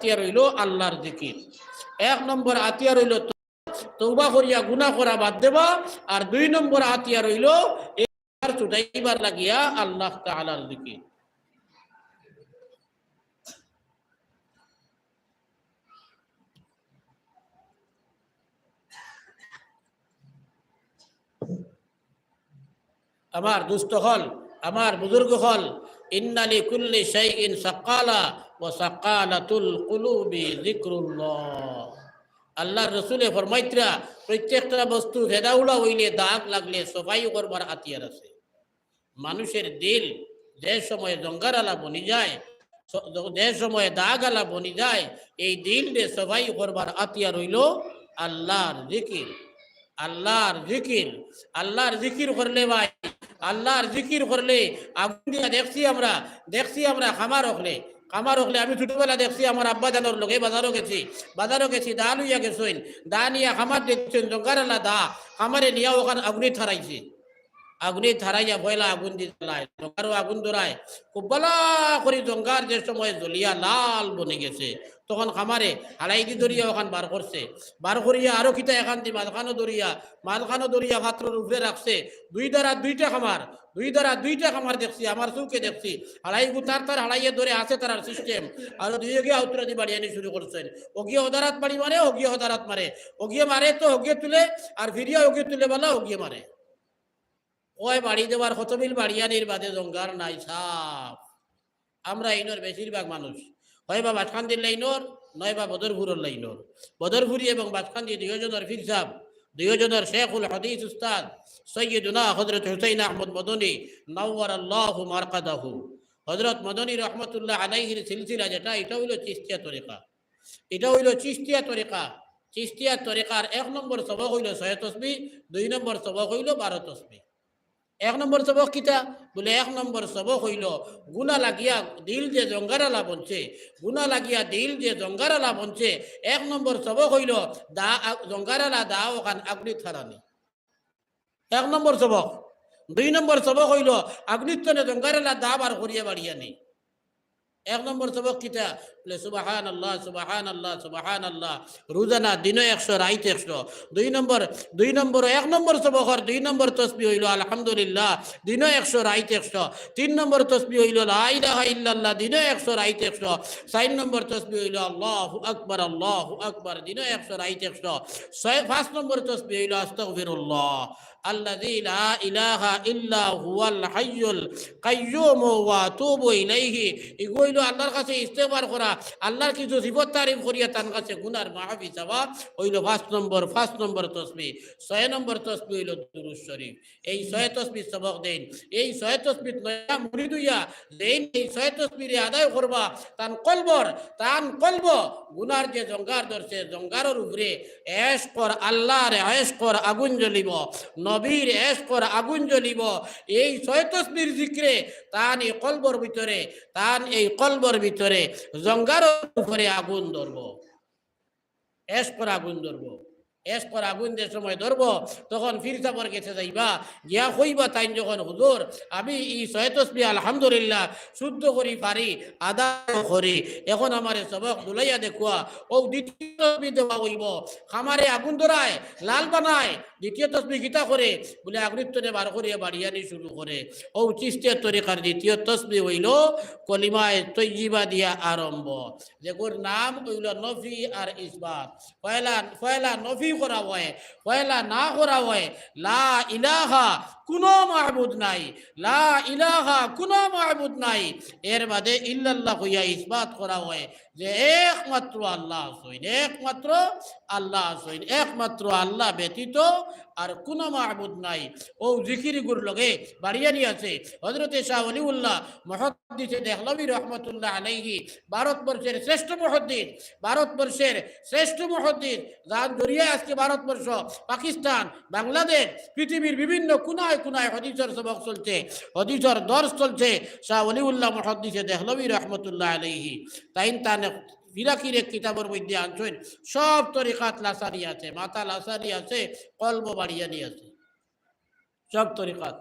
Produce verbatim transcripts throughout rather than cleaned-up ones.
আতিয়ার অইলো আল্লাহর জিকির। এক নম্বর আতিয়ার অইলো তৌবা করিয়া গুনাহ করা বাদ দেওয়া, আর দুই নম্বর আতিয়ার অইলো এই ছুটাইবার লাগিয়া আল্লাহ তাআলার জিকির। আমার দুস্ত অকল, আমার বুজুর্গ অকল, ইন্না লিকুল্লি শাইইন সাকালা ওয়া সাকালাতুল কুলুবি যিকরুল্লাহ। আল্লাহর রসুলে ফরমাইতরা, প্রত্যেকটা বস্তু ফেদাউলা অইলে, দাগ লাগলে সফাই করবার আতিয়ার আছে। মানুষের দিল যে সময় জঙ্গারালা বনি যায়, স-, যে সময় দাগালা বনি যায়, এই দিলরে সফাই করবার আতিয়ার অইলো আল্লাহর জিকির। আল্লাহর জিকির, আল্লাহর জিকির করলে ভাই, আল্লাহর জিকির করলে আগুন দিয়া দেখছি আমরা, দেখছি আমরা কামার অকলে, কামার অকলে। আমি ছোটবেলা দেখছি আমার আব্বা জানর লগে বাজারো গেছি, বাজারো গেছি, দা লইয়া গেছইন, দা নিয়া কামার দেখছইন, জঙ্গারালা দা, কামারে নিয়া অখান আগুনে ঠারাইছে। আগুনে ঠারাইয়া পয়লা আগুন দি জ্বালায়, জঙ্গারও আগুন ধরায়। খুব ভালা করি জঙ্গার যে সময় জ্বলিয়া লাল বনি গেছে, তখন কামারে হালাইদি ধরিয়া অখান বার করছে। বার করিয়া আরো কিতা এখান দি মাঝখানো ধরিয়া, মাঝখানো ধরিয়া পাত্রর উপরে রাখছে। দুই ধারা দুইটা কামার, দুই ধারা দুইটা কামার দেখছি, আমার চউখে দেখছি। হালাইগু তার তার হালাইয়ে ধরে আছে তারার system। আরো দুইওগিয়ে আউতরাদি বাড়িয়ানি শুরু করছইন। অগিয়ে অদারাত বাড়ি মারে, অগিয়ে অদারাত মারে। অগিয়ে মারে তো অগিয়ে তুলে, আর ফিরিয়া অগিয়ে তুলে বালা অগিয়ে মারে। অয় বাড়ি দেওয়ার কত বিল বাড়িয়ানির বাদে জঙ্গার নাই সাফ। আমরা ইনর বেশিরভাগ মানুষ হয় বা বাসকান্দির লাইনর, নয় বা বদরপুরর লাইনর। বদরপুরি এবং বাসকান্দি দুইওজনর পীর সাব, দুইওজনর শেখুল হাদিস উস্তাদ সৈয়দুনা হযরত হুসাইন আহমদ মদনী নাওয়ারাল্লাহু মারকাদাহু। হযরত মদনী রহমতুল্লাহ আলাইহির সিলসিলা যেটা, এটা অইলো চিশতিয়া তরিকা। এটা অইলো চিশতিয়া তরিকা। চিশতিয়া তরিকার এক নম্বর সবক অইলো ছয় তসবি, দুই নম্বর সবক অইলো বারো তসবি। এক নম্বর সবক কিতা? বলে, এক নম্বর সবক অইলো গুনা লাগিয়া দিল যে জঙ্গারালা বনছে, গুনা লাগিয়া দিল যে জঙ্গারালা বনছে, এক নম্বর সবক অইলো দা, আ-, জঙ্গারালা দা অখান আগুনিত ঠারানি। এক নম্বর সবক। দুই নম্বর সবক অইলো আগুনির তনে জঙ্গারালা দা বার করিয়া বাড়িয়ানি। এক নম্বর সবক কিতা? বলে, সুবহানাল্লাহ, সুবহানাল্লাহ, সুবহানাল্লাহ। রোজানা দিনো একশো, রাইত একশো। দুই নম্বর, দুই নম্বর, এক নম্বর সবকর দুই নম্বর তসবি অইলো আলহামদুলিল্লাহ, দিনো একশো, রাইত একশো। তিন নম্বর তসবি অইলো লা ইলাহা ইল্লাল্লাহ, দিনো একশো, রাইত একশো। চাইর নম্বর তসবি অইলো আল্লাহু আকবার, আল্লাহু আকবার, দিনো একশো, রাইত একশো। ছয়, পাঁচ নম্বর তসবি অইলো আস্তাগফিরুল্লাহ। আল্লাযী লা ইলাহা ইল্লা হুয়াল হাইয়ুল কাইয়্যুম ওয়া আতুবু ইলাইহি। ইগু অইলো আল্লাহর কাছে ইস্তেগফার করা, আল্লাহর কিছু সিফত তারিফ করিয়া তান কাছে গুনার মাফি চাওয়া, অইলো পাঁচ নম্বর, পাঁচ নম্বর তসবি। ছয় নম্বর তসবি অইলো দুরূদ শরীফ। এই ছয় তসবির সবক দেইন। এই ছয় তসবিত নয়া মুরিদ অইয়া যেইন এই ছয় তসবিরে আদায় করবা, তান কলবর, তান কলব গুনার যে জঙ্গার ধরছে, জঙ্গারর উপরে এশকর আল্লাহর এশকর আগুন জ্বলিব, নবীর এশকর আগুন জ্বলিব। এই ছয় তসবির জিকিরে তান এই কলবর ভিতরে, তান এই কলবর ভিতরে জঙ্গারর উপরে আগুন ধরব, এশকর আগুন ধরব। এশকর আগুন যে সময় ধরব, তখন পীর সাবর গেছে যাইবা, গিয়া কইবা তাইন যখন, "হুজুর, আমি এই ছয় তসবি আলহামদুলিল্লাহ শুদ্ধ করি পারি, আদায় করি, এখন আমারে সবক দুলাইয়া দেখুয়া।" অউ দ্বিতীয় তসবি দেওয়া অইব, কামারে আগুন ধরায়, লাল বানায়। দ্বিতীয় তসবি কিতা করে? বলে, আগুনির তনে বার করিয়া বাড়িয়ানি শুরু করে। অউ চিশতিয়া তরিকার দ্বিতীয় তসবি অইলো কলিমায়ে তৈয়িবা দিয়া আরম্ভ। যেগুর নাম অইলো নফি আর ইসবাত। পয়লা, পয়লা নফি করা অয়, পয়লা না করা অয়, লা ইলাহা, কুনু মাবুদ নাই, লা ইলাহা, কুনু মাবুদ নাই। এর বাদে ইল্লাল্লাহ কইয়া ইসবাত করা অয় যে একমাত্র আল্লাহ আছইন, একমাত্র আল্লাহ আছইন, একমাত্র আল্লাহ ব্যতীত আর কুনু মাবুদ নাই। অউ জিকিরগুর লগে বাড়িয়ানি আছে। হযরতে শাহ ওলিউল্লাহ মুহাদ্দিসে দেহলভী রহমতুল্লাহ আলাইহি, ভারতবর্ষের শ্রেষ্ঠ মুহাদ্দিস, ভারতবর্ষের শ্রেষ্ঠ মুহাদ্দিস, যান জরিয়ায় আজকে ভারতবর্ষ, পাকিস্তান, বাংলাদেশ, পৃথিবীর বিভিন্ন কোনায় কোনায় হাদিসর সবক চলছে, হাদিসর দর্শ চলছে। শাহ ওলিউল্লাহ মুহাদ্দিসে দেহলভী রহমতুল্লাহ আলাইহি, তাইন তান এক ফিরাকির এক কিতাবর মধ্যে আনছইন, সব তরিকাত লাসানি আছে, মাথা লাসানি আছে, কলব বাড়িয়ানি আছে, সব তরিকাত।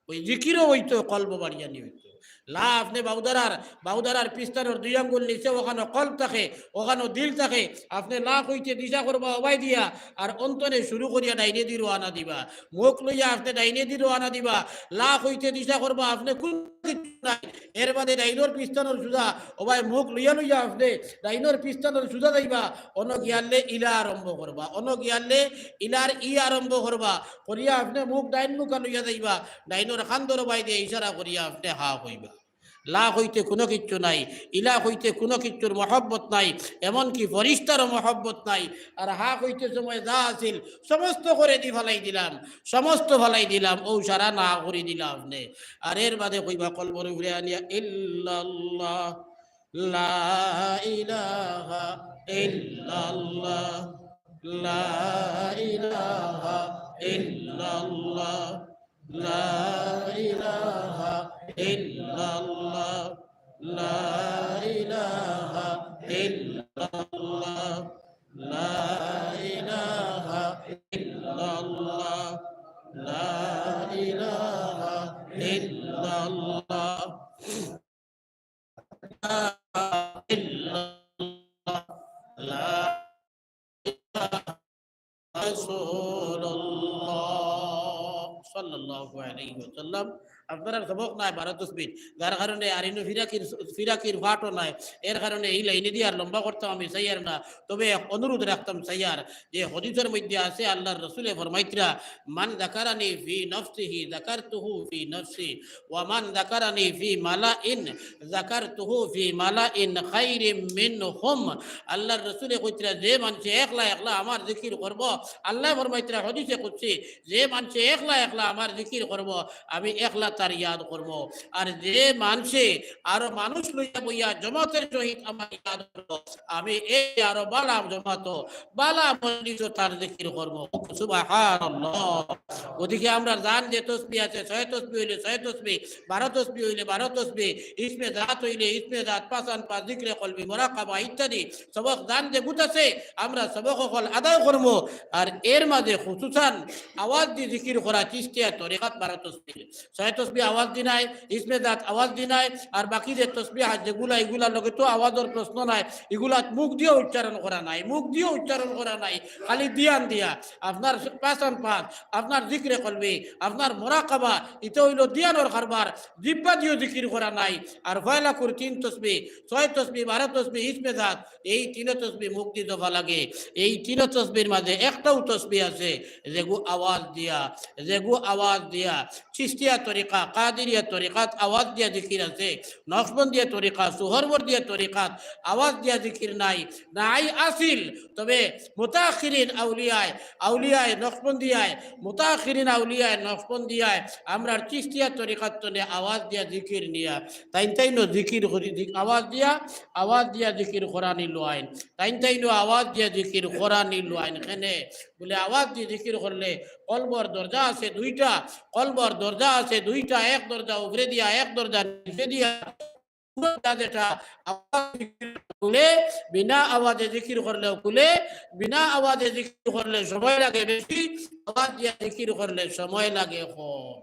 ওই জিকিরও অইতো, কলব বাড়িয়ানি অইতো। লা আপনে বাউদারার, বাউদারার পিস্তানোর দুই আঙ্গুল নিচে ওখানো কলব থাকে, ওখানো দিল থাকে। আপনে লা কইতে দিশা করবা ওবায় দিয়া, আর অন্তরে শুরু করিয়া ডাইনেদি রওয়ানা দিবা। মুখ লইয়া আপনে ডাইনেদি রওয়ানা দিবা। লা কইতে দিশা করবা আপনে কুন কিচ্ছু নাই। এর বাদে ডাইনর পিস্তানোর সুজা, ওবায় মুখ লইয়া লইয়া আপনে ডাইনর পিস্তানোর সুজা যাইবা। অনো গিয়ালে ইলা আরম্ভ করবা, অনো গিয়ালে ইলার ই আরম্ভ করবা। করিয়া আপনে মুখ ডাইন মুখা লইয়া যাইবা। ডাইনর কান্দর বায় দিয়া ইশারা করিয়া আপনে হা কইবা। লা কইতে কুনু কিচ্ছু নাই, ইলা কইতে কুনু কিচ্ছুর মহব্বত নাই, এমনকি ফরিস্তারও মহব্বত নাই। আর হা কইতে সময় যা আছিল সমস্ত করেদি ফালাই দিলাম, সমস্ত ফালাই দিলাম, অউ সারা না করি দিলা আপনে। আর এর বাদে কইবা কলবর উপরে আনিয়া, ইল্লাল্লাহ, লা ইলাহা ইল্লাল্লাহ, লা ইলাহা ইল্লাল্লাহ, لا إله إلا الله، لا إله إلا الله، لا إله إلا الله، لا إله إلا الله، لا إله إلا الله، لا রাসূলুল্লাহ সাল্লাল্লাহু আলাইহি ওয়াসাল্লাম। আপনারার সবক নাই বারো তসবির, যার কারণে আর ইনো ফিরাকির, ফিরাকির পাঠও নাই। এর কারণে ই লাইনেদি আর লম্বা করতাম আমি চাইয়ার না, তবে এক অনুরোধ রাখতাম চাইয়ার যে হাদিসর মধ্যে আছে আল্লাহর রাসূলে ফরমাইতরা, من ذكرني في نفسه ذكرته في نفسي، ومن ذكرني في ملأ ذكرته في ملأ خير منهم। আল্লাহর রাসূলে কইতরা, যে মানষে একলা একলা আমার জিকির করবো, আল্লায় ফরমাইতরা হাদিসে কুদসি, যে মানষে একলা একলা আমার জিকির করবো, আমি একলা তার ইয়াদ করমু। আর যে মানষে আরো মানুষ লইয়া বইয়া জমাতের সহিত আমার ইয়াদ করবো, আমি এই আরো বালা জমাতো, বালা মজলিসো তার জিকির করমু। সুবহানাল্লাহ। গতিকে আমরার জান যে তসবি আছে, ছয় তসবি অইলে ছয় তসবি, বারো তসবি অইলে বারো তসবি, ইসমে জাত অইলে ইসমে জাত, পাঁচ আনফাস, জিকরে কলবি, মুরাকাবা ইত্যাদি সবক জান যে গুত আছে, আমরা সবক অকল আদায় করমু। আর এর মাঝে খুসুসান আওয়াজ দি জিকির করা চিশতিয়া তরিকাত বারো তসবি। ছয় তসবি আওয়াজ দি নায়, ইসমে জাত আওয়াজ দি নায়, আর বাকি যে তসবিহাত যেগুলা, ইগুলার লগে তো আওয়াজর প্রশ্ন নাই, ইগুলাত মুখ দিয়াও উচ্চারণ করা নাই, মুখ দিয়াও উচ্চারণ করা নাই, খালি দিয়ান দিয়া। আপনার পাঁচ আনফাস, আপনার জিকরে কলবি, আপনার মুরাকাবা, ইতা অইলো দিয়ানর কারবার, জিব্বা দিয়াও জিকির করা নাই। আর ফয়লাকুর তিন তসবি, ছয় তসবি, বারো তসবি, ইসমে জাত, এই তিনো তসবি মুখ দি জপা লাগে। এই তিনো তসবির মাঝে একটাউ তসবি আছে, যেগু আওয়াজ দিয়া, যেগু আওয়াজ দিয়া, চিশতিয়া তরিকা, কাদিরিয়া তরিকাত আওয়াজ দিয়া জিকির আছে, নকশবন্দিয়া তরিকা, সুহরবর্দিয়া তরিকাত আওয়াজ দিয়া জিকির নাই, নাই আছিল। তবে মুতাআখিরিন আউলিয়ায়, আউলিয়ায় নকশবন্দিয়ায়, মুতাআখিরিন আউলিয়ায় নকশবন্দিয়ায়, আমরার চিশতিয়া তরিকাত তনে আওয়াজ দিয়া জিকির নিয়া, তাইন তাইনও জিকির করি, জিক-, আওয়াজ দিয়া, আওয়াজ দিয়া জিকির করানি লওয়াইন। তাইন তাইনও আওয়াজ দিয়া জিকির করানি লওয়াইন। কেনে? বুলে আওয়াজ দিয়া জিকির করলে কলবর দরজা আছে দুইটা, কলবর দরজা আছে দুইটা, এক দরজা উপরে দিয়া, এক দরজা নিচে দিয়া। যেটা আওয়াজ জিকির করলে, বিনা আওয়াজে জিকির করলেও খুলে, বিনা আওয়াজে জিকির করলে সময় লাগে বেশি, আওয়াজ দিয়া জিকির করলে সময় লাগে কম।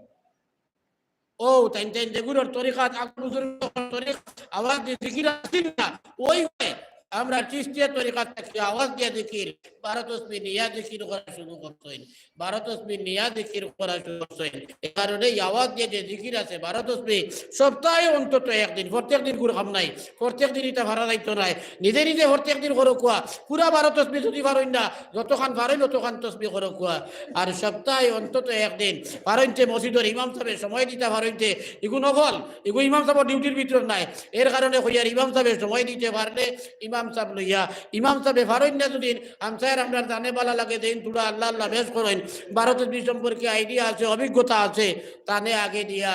ও, তাইন তাইন যেগুলোর তরিকাত, আবু বুজুর্গর তরিকাত আওয়াজ দিয়া জিকির আছিল না, ওই হয়। আমরা চিশতিয়া তরিকাত থাকি আওয়াজ দিয়া জিকির, বারো তসবি নিয়া জিকির করা শুরু করছইন, বারো তসবি নিয়া জিকির করা শুরু করছইন। এই কারণে এই আওয়াজ দিয়া যে জিকির আছে, বারো তসবি সপ্তাহে অন্তত একদিন, প্রত্যেক দিন কুনু কাম নাই, প্রত্যেক দিন ইতা পারা যাইতো নায়। নিজে নিজে প্রত্যেক দিন করউক্কা, পুরা বারো তসবি যদি পারইন না, যতখান পারইন অতখান তসবি করউক্কা। আর সপ্তাহে অন্তত একদিন পারইনতে মসজিদর ইমাম সাবে সময় দিতা পারইনতে, ইগু নফল, ইগু ইমাম সাবর ডিউটির ভিতর নাই। এর কারণে কইয়ার ইমাম সাবে সময় দিতে পারলে ইমাম সাব লইয়া, ইমাম সাবে পারইন না যদি, আমসার আমরার জানে বালা লাগে, যেইন থুড়া আল্লাহ আল্লাহ বেশ করইন, বারো তসবি সম্পর্কে idea আছে, অভিজ্ঞতা আছে, তানে আগে দিয়া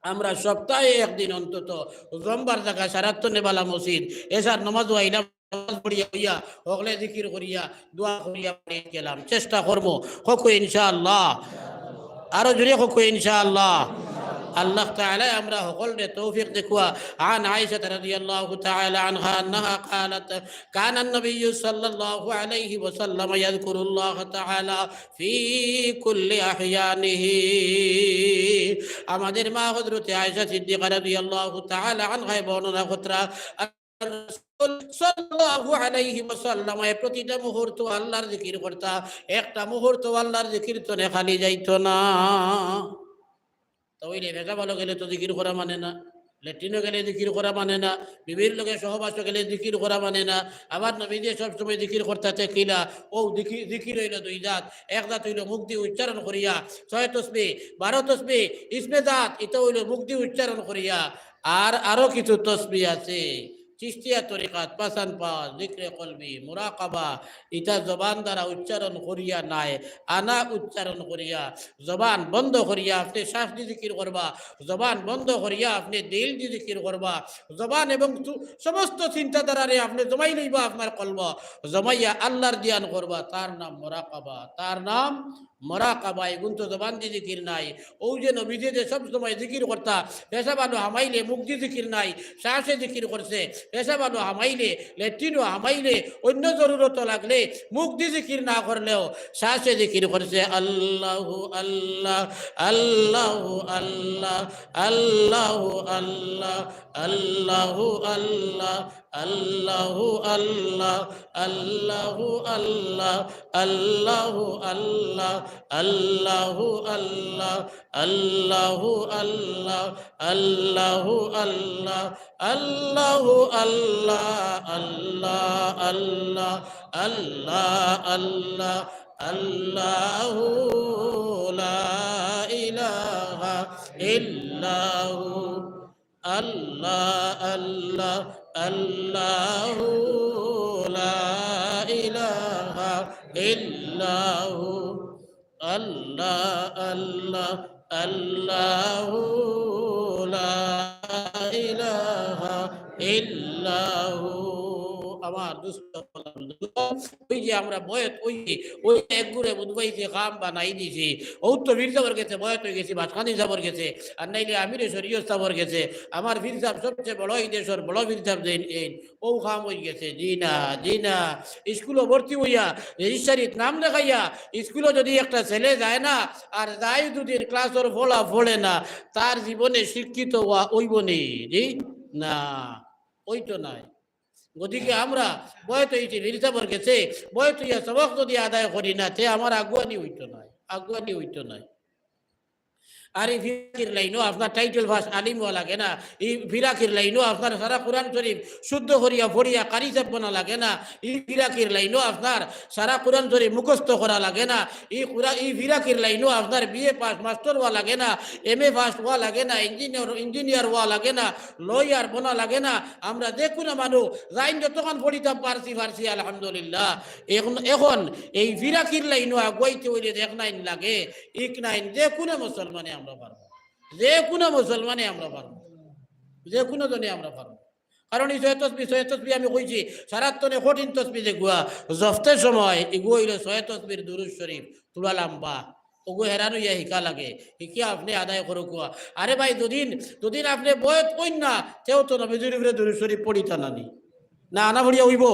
আমরা সপ্তাহে একদিন অন্তত জমবার জাগা সারাত্ত নেবালা মসজিদ, এশার নমাজ আইলাম, নমাজ পড়িয়া অইয়া, হকলে জিকির করিয়া, দোয়া করিয়া বাড়ি গেলাম। চেষ্টা করমু, কউক্কা ইনশাআল্লাহ। আরো জোরে কউক্কা ইনশাআল্লাহ। আল্লাহ তাআলায় আমরা হকলরে তৌফিক দেউক্কা। عن عائشة رضي الله تعالى عنها أنها قالت: كان النبي صلى الله عليه وسلم يذكر الله تعالى في كل أحيانه। আমাদের মা হযরতে আয়েশা সিদ্দিকা রাদিয়াল্লাহু তাআলা আনহায় বর্ণনা কররা, রাসূল সাল্লাল্লাহু আলাইহি ওয়াসাল্লামে প্রতিটা মুহূর্ত আল্লাহর জিকির করতা, একটা মুহূর্ত আল্লাহর জিকির তনে খালি যাইতো না। তা অইলে পেশাবো গেলে তো জিকির করা মানে না, লেট্রিনো গেলে জিকির করা মানে না, বিবির লগে সহবাসো গেলে জিকির করা মানে না। আবার নবীজিয়ে সবসময় জিকির করতা তে কিলা, অউ জিকির, জিকির অইলো দুই জাত, এক জাত অইলো মুখ দি উচ্চারণ করিয়া, ছয় তসবি, বারো তসবি, ইসমে জাত, ইতা অইলো মুখ দি উচ্চারণ করিয়া, আর আরো কিছু তসবি আছে, চিশতিয়া তরিকাত, পাঁচান পাঁচ, জিকরে কলবি, মুরাকাবা, ইতা জবান দ্বারা উচ্চারণ করিয়া নায়, আনা উচ্চারণ করিয়া, জবান বন্ধ করিয়া আপনে শ্বাস দি জিকির করবা, জবান বন্ধ করিয়া আপনে দিল দি জিকির করবা, জবান এবং তু-, সমস্ত চিন্তাধারারে আপনে জমাই লইবা, আপনার কলব জমাইয়া আল্লাহর ধিয়ান করবা, তার নাম মুরাকাবা, তার নাম মুরাকাবা। এগুন তো জবান দি জিকির নায়। অউ যে নবীজিয়ে যে সব সময় জিকির করতা, পেশাবো হামাইলে মুখ দি জিকির নায়, শ্বাসে জিকির করছে, পেশাবো হামাইলে, লেট্রিনো হামাইলে, অইন্য জরুরতো লাগলে মুখ দি জিকির না করলেও শ্বাসে জিকির করছে, আল্লাহু আল্লাহ, আল্লাহু আল্লাহ, আল্লাহু আল্লাহ, আল্লাহু আল্লাহ, আল্লাহু আল্লাহ, আল্লাহু আল্লাহ, আল্লাহু আল্লাহ, আল্লাহু আল্লাহ, আল্লাহু আল্লাহ, আল্লাহু আল্লাহ, আল্লাহু আল্লাহ, আল্লাহ, আল্লাহ, আল্লাহ, আল্লাহ, আল্লাহু লা ইলাহা ইল্লাহু। আল্লাহ, আল্লাহ, আল্লাহু লা ইলাহা ইল্লাহু। আল্লাহ, আল্লাহ, আল্লাহু লা ইলাহা ইল্লাহু। আমার দোস্ত, অউ যে আমরা বয়ত অইছি, অউ যে এক গুরে বুধবাইছে কাম বানাই দিছি, অউ তো পীর সাবর গেছে বয়ত অই গেছি, বাসকান্দি সাবর গেছে, আর নাইলে আমিরে শরীয়ত সাবর গেছে। আমার পীর সাব সবচে বড়, ই দেশর বড় পীর সাব যেইন এইন, অউ কাম অই গেছে। জি না, জি না। স্কুলো ভর্তি অইয়া, রেজিস্ট্রারিত নাম লেখাইয়া, স্কুলো যুদি একটা ছেলে যায় না, আর যায় দুদিন ক্লাসর ফলা পড়ে না, তার জীবনে শিক্ষিত অওয়া অইবো নি? জি না, অইতো নায়। গতিকে আমরা বয়ত অইছি, পীর সাবর গেছে বয়ত অইয়া সবক যুদি আদায় করি না, তে আমার আগুয়ানি অইতো নায়, আগুয়ানি অইতো নায়। আর ই ফিরাকির লাইনো আপনার টাইটেল পাস আলিম অওয়া লাগে না, ই ফিরাকির লাইনো আপনার সারা কোরআন শরীফ শুদ্ধ করিয়া পড়িয়া কারি সাব বনা লাগে না, ই ফিরাকির লাইনো আপনার সারা কোরআন শরীফ মুখস্থ করা লাগে না, ই কোরআ-, ই ফিরাকির লাইনো আপনার বিএ পাস মাস্টার অওয়া লাগে না, এমএ পাস অওয়া লাগে না, ইঞ্জিনিয়ার, ইঞ্জিনিয়ার অওয়া লাগে না, লয়ার বনা লাগে না। আমরা যে কুনু মানুষ যাইন যতখান পড়িতাম পারছি, পারছি, আলহামদুলিল্লাহ। এখন, এখন এই ফিরাকির লাইনো আগুয়াইতে অইলে দেখনাইন লাগে, ইকনাইন যে কুনু মুসলমানে আমরা পারমু, যে কুনু মুসলমানে আমরা পারমু, যে কুনু জনে আমরা পারমু। কারণ ই ছয় তসবি, ছয় তসবি আমি কইছি, সারার তনে কঠিন তসবি যেগুয়া, জপতে সময় ইগু অইলো ছয় তসবির দুরুদ শরীফ, থুড়া লাম্বা। অগু হেরান অইয়া হিকা লাগে, হিকিয়া আপনে আদায় করউক্কা। আরে ভাই, যুদিন, যুদিন আপনে বয়ত অইন না, তেউ তো নবীজির উপরে দুরুদ শরীফ পড়িতা না নি। না, না পড়িয়া অইবো?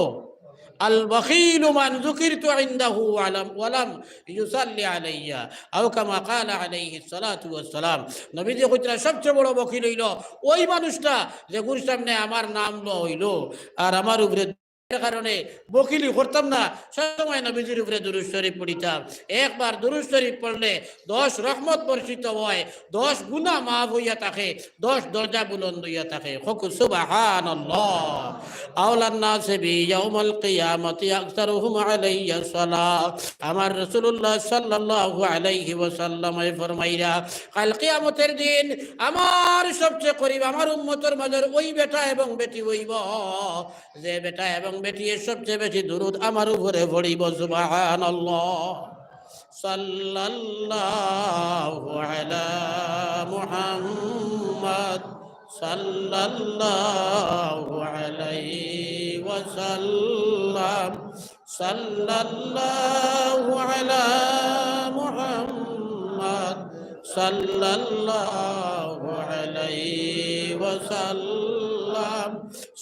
البخيل من ذكرت عنده ولم، ولم يصل علي، أو كما قال عليه الصلاة والسلام। নবীজি কইতরা, সবচে বড় বখিল অইলো অউ মানুষটা, যেগুর সামনে আমার নাম লওয়া অইলো, আর আমার উপরে এর কারণে বখিলি করতাম না, সবসময় নবীজির উপরে দুরুদ শরীফ পড়িতাম। একবার দুরুদ শরীফ পড়লে দশ রহমত বর্ষিত অয়, দশ গুনা মাফ অইয়া থাকে, দশ দরজা বুলন্দ অইয়া থাকে। কউক্কা সুবহানাল্লাহ। أولى الناس بي يوم القيامة أكثرهم علي صلاة। আমার রাসূলুল্লাহ সাল্লাল্লাহু আলাইহি ওয়াসাল্লামে ফরমাইরা, কাল কিয়ামতের দিন আমার সবচে করিব আমার উম্মতর মাঝর অউ বেটা এবং বেটি অইবো, যে বেটা এবং বেটিয়ে সবচে বেশি দুরুদ আমার উপরে পড়িবো। সুবহানাল্লাহ। صلى الله على محمد، صلى الله عليه وسلم، صلى الله على محمد، সাল্লাল্লাহু আলাইহি ওয়াসাল্লাম।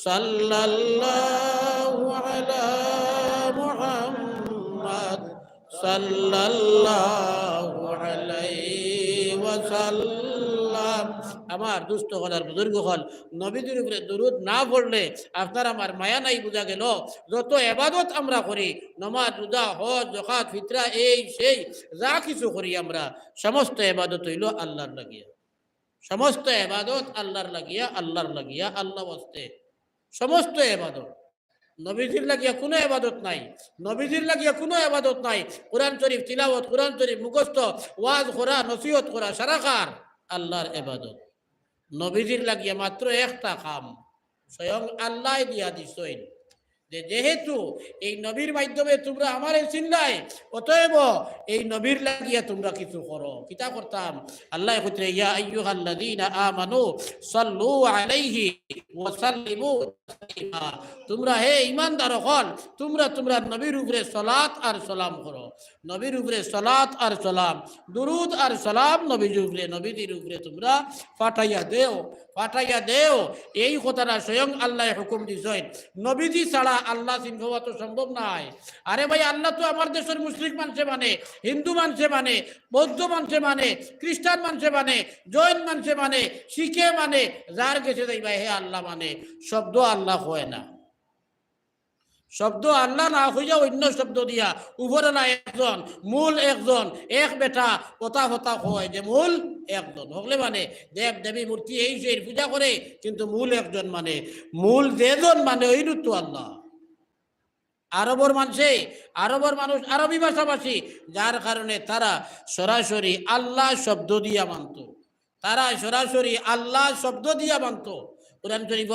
সাল্লাল্লাহু আলা মুহাম্মদ। সাল্লাল্লাহু আলাইহি ওয়াসাল্লাম। আমার দোস্ত অকল আর বুজুর্গ অকল, নবীজির উপরে দুরুদ না পড়লে আপনার আমার মায়া নাই, বুঝা গেল। যত এবাদত আমরা করি, নমাজ, রোজা, হজ, যাকাত, ফিতরা, এই সেই যা কিছু করি আমরা, সমস্ত এবাদত অইলো আল্লাহর লাগিয়া। সমস্ত এবাদত আল্লাহর লাগিয়া, আল্লাহর লাগিয়া, আল্লাহ ওয়াস্তে। সমস্ত এবাদত। নবীজির লাগিয়া কুনু এবাদত নাই, নবীজির লাগিয়া কুনু এবাদত নাই। কোরআন শরীফ তিলাওয়াত, কোরআন শরীফ মুখস্থ, ওয়াজ করা, নসিহত করা, সারা কার আল্লাহর এবাদত। নবীজির লাগিয়া মাত্র একটা কাম স্বয়ং আল্লায় দিয়া দিছইন, যে যেহেতু এই নবীর মাধ্যমে তুমরা আমারে চিনলায়, অতএব এই নবীর লাগিয়া তুমরা কিছু করো। কিতা করতাম? আল্লায় কইতরা, ইয়া আইয়ুহাল্লাযীনা আমানু সাল্লু আলাইহি ওয়া সাল্লিমু তাসলিমা। তুমরা হে ঈমানদার অকল, তুমরা তুমরার নবীর উপরে সালাত আর সালাম করো। নবীর উপরে সালাত আর সালাম, দুরুদ আর সালাম নবীর উপরে, নবীজির উপরে তুমরা পাঠাইয়া দেও, পাঠাইয়া দেও। এই কথাটা স্বয়ং আল্লায় হুকুম দিছইন। নবীজি ছাড়া আল্লাহ চিনফা তো সম্ভব নায়। আরে ভাই, আল্লাহ তো আমার দেশর মুশরিক মানষে মানে, হিন্দু মানষে মানে, বৌদ্ধ মানষে মানে, খ্রিস্টান মানষে মানে, জৈন মানষে মানে, শিখে মানে, যার গেছে যাইবা হে আল্লাহ মানে। শব্দ আল্লাহ কয় না। শব্দ আল্লাহ না কইয়া অইন্য শব্দ দিয়া, উপরআলা একজন, মূল একজন, এক বেটা, কথা কথা কয় যে মূল একজন। হকলে মানে দেব দেবী মূর্তি এই সেই পূজা করে, কিন্তু মূল একজন মানে, মূল যেজন মানে অইল তো আল্লাহ। আরবর মানষে, আরবর মানুষ আরবি ভাষাভাষী, যার কারণে তারা সরাসরি আল্লাহ শব্দ দিয়া মানতো। তারা সরাসরি আল্লাহ শব্দ দিয়া মানতো। কোরআন শরীফ,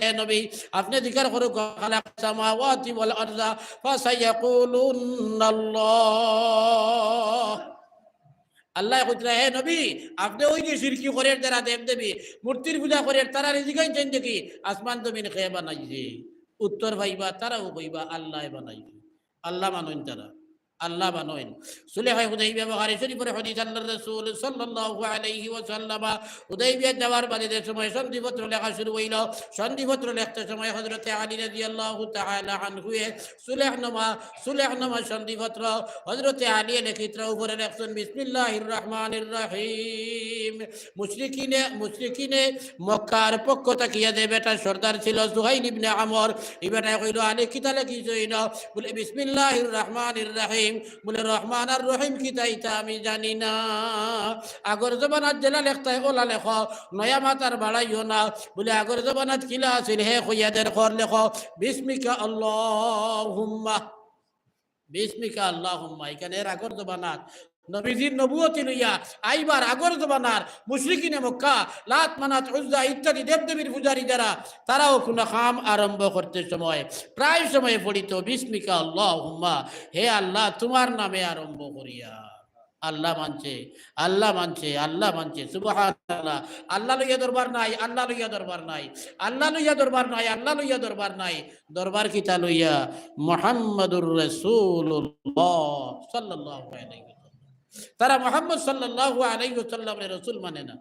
হে নবী, আপনে জিকার করুক, খালাকাস সামাওয়াতি ওয়াল আরদা ফাসায়াকুলুনাল্লাহ। আল্লায় কইতরা, হে নবী, আপনে ওই যে শিরকি করের যারা দেব দেবী, মূর্তির পূজা করের, তারারে জিগাইন চাইন দেখি, আসমান জমিন কে বানাইছে? উত্তর পাইবা, তারাও কইবা, আল্লায় বানাইছে। আল্লাহ মানইন তারা, আল্লাহ মানইন। সুলহে হুদাইবিয়া, বুখারী শরীফর হাদিস, আল্লাহর রাসূল সাল্লাল্লাহু আলাইহি ওয়াসাল্লাম হুদাইবিয়া যাওয়ার বাদে যে সময় সন্ধিপত্র লেখা শুরু অইল, সন্ধিপত্র লেখতে সময় হযরতে আলী রাদিয়াল্লাহু তাআলা আনহুয়ে সুলহনামা, সুলহনামা সন্ধিপত্র হযরতে আলী লেখিতরা উপরে লেখছইন, বিসমিল্লাহির রহমানির রহিম। মুশরিকিনে, মুশরিকিনে মক্কার পক্ষ থাকিয়া যে বেটা সর্দার ছিল সুহাইল ইবনে আমর, ই বেটায় কইল, আলী কিতা লেখিছইন? বুলে, বিসমিল্লাহির রহমানির রহিম। বুলে, রহমান আর রহিম কিতা ইতা আমি জানি না। আগর জমানাত যেলা লেখতায় ওলা লেখো, নয়া মাত আর বাড়াইও না। বুলে, আগর জমানাত কিলা আছিল হে কইয়া দের, কর লেখো, বিসমিকা আল্লাহুম্মা। বিসমিকা আল্লাহুম্মা, ইখান এর আগর জমানাত নবীজির নবুয়তি লইয়া আইবার আগর জমানার মুশরিকিনে মক্কা, লাত, মানাত, উজ্জা ইত্যাদি দেবদেবীর পূজারী যারা, তারাও কুনু কাম আরম্ভ করতে সময় প্রায় সময় পড়িত, বিসমিকা আল্লাহুম্মা, হে আল্লাহ, তুমার নামে আরম্ভ করিয়া। আল্লাহ মানছে, আল্লাহ মানছে, আল্লাহ মানছে। সুবহানাল্লাহ। আল্লাহ লইয়া দরবার নাই, আল্লাহ লইয়া দরবার নাই, আল্লাহ লইয়া দরবার নাই, আল্লাহ লইয়া দরবার নাই। দরবার কিতা লইয়া? মুহাম্মাদুর রাসূলুল্লাহ সাল্লাল্লাহু আলাইহি ওয়াসাল্লাম। তারা মুহাম্মদ সাল্লাল্লাহু আলাইহি ওয়াসাল্লামরে রাসূল মানে না।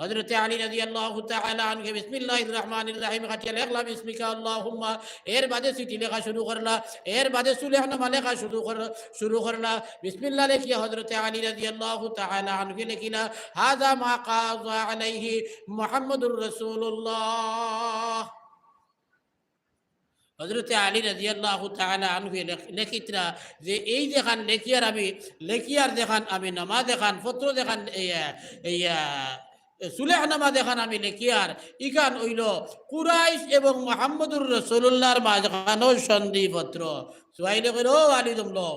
হযরতে আলী রাদিয়াল্লাহু তাআলা আনহু বিসমিল্লাহির রহমানির রহিম কাটিয়া লেখলা বিসমিকা আল্লাহুম্মা, এর বাদে চিঠি লেখা শুরু করলা, এর বাদে সুলহনামা লেখা শুরু কর-, শুরু করলা। বিসমিল্লাহ লেখিয়া হযরতে আলী রাদিয়াল্লাহু তাআলা আনহু লেখিলা, হাযা মা কাযা আলাইহি মুহাম্মাদুর রাসূলুল্লাহ। হযরতে আলী রাদিয়াল্লাহু তাআলা আনহু লেখ-, লেখিতরা যে এই যেখান লেখিয়ার আমি, লেখিয়ার যেখান আমি নামা যেখান, পত্র যেখান, এই, এই, সুলহনামা যেখান আমি লেখিয়ার, ইখান অইল কুরাইশ এবং মুহাম্মদুর রাসূলুল্লাহর মাঝখানো সন্ধিপত্র। সুহাইলে কইল, ও আলী জমলো,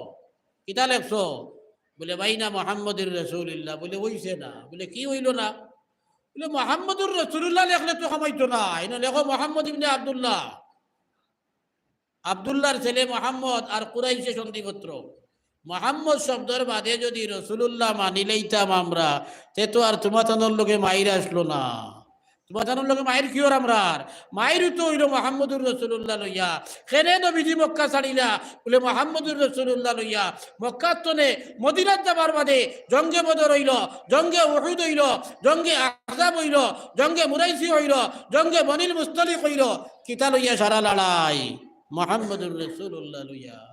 কিতা লেখছো? বুলে, বাইনা মুহাম্মাদুর রাসূলুল্লাহ। বুলে, অইছে না। বুলে, কি অইল না? বুলে, মুহাম্মাদুর রাসূলুল্লাহ লেখলে তো কামাইতো না, ইনো লেখো মুহাম্মদ ইবনে আব্দুল্লাহ। আব্দুল্লাহর ছেলে মুহাম্মদ আর কুরাইশে সন্ধিপত্র। মুহাম্মদ শব্দর বাদে যদি রাসূলুল্লাহ মানি লইতাম আমরা, তে তো আর তুমাতানর লগে মাইর আসলো না। সুবহানাল্লাহর লগে মাইর কিওর আমরার? মাইর তো অইলো মুহাম্মদুর রাসূলুল্লাহ লইয়া। কেনে নবীজি মক্কা ছাড়িলা? বুলে মুহাম্মদুর রাসূলুল্লাহ লইয়া। মক্কার তনে মদিনাত যাবার বাদে জঙ্গে বদর অইলো, জঙ্গে উহুদ অইলো, জঙ্গে আহজাব অইলো, জঙ্গে মুরাইসি অইলো, জঙ্গে বনিল মুস্তলিক অইলো। কিতা লইয়া সারা লড়াই? মুহাম্মদুর রাসূলুল্লাহ লইয়া।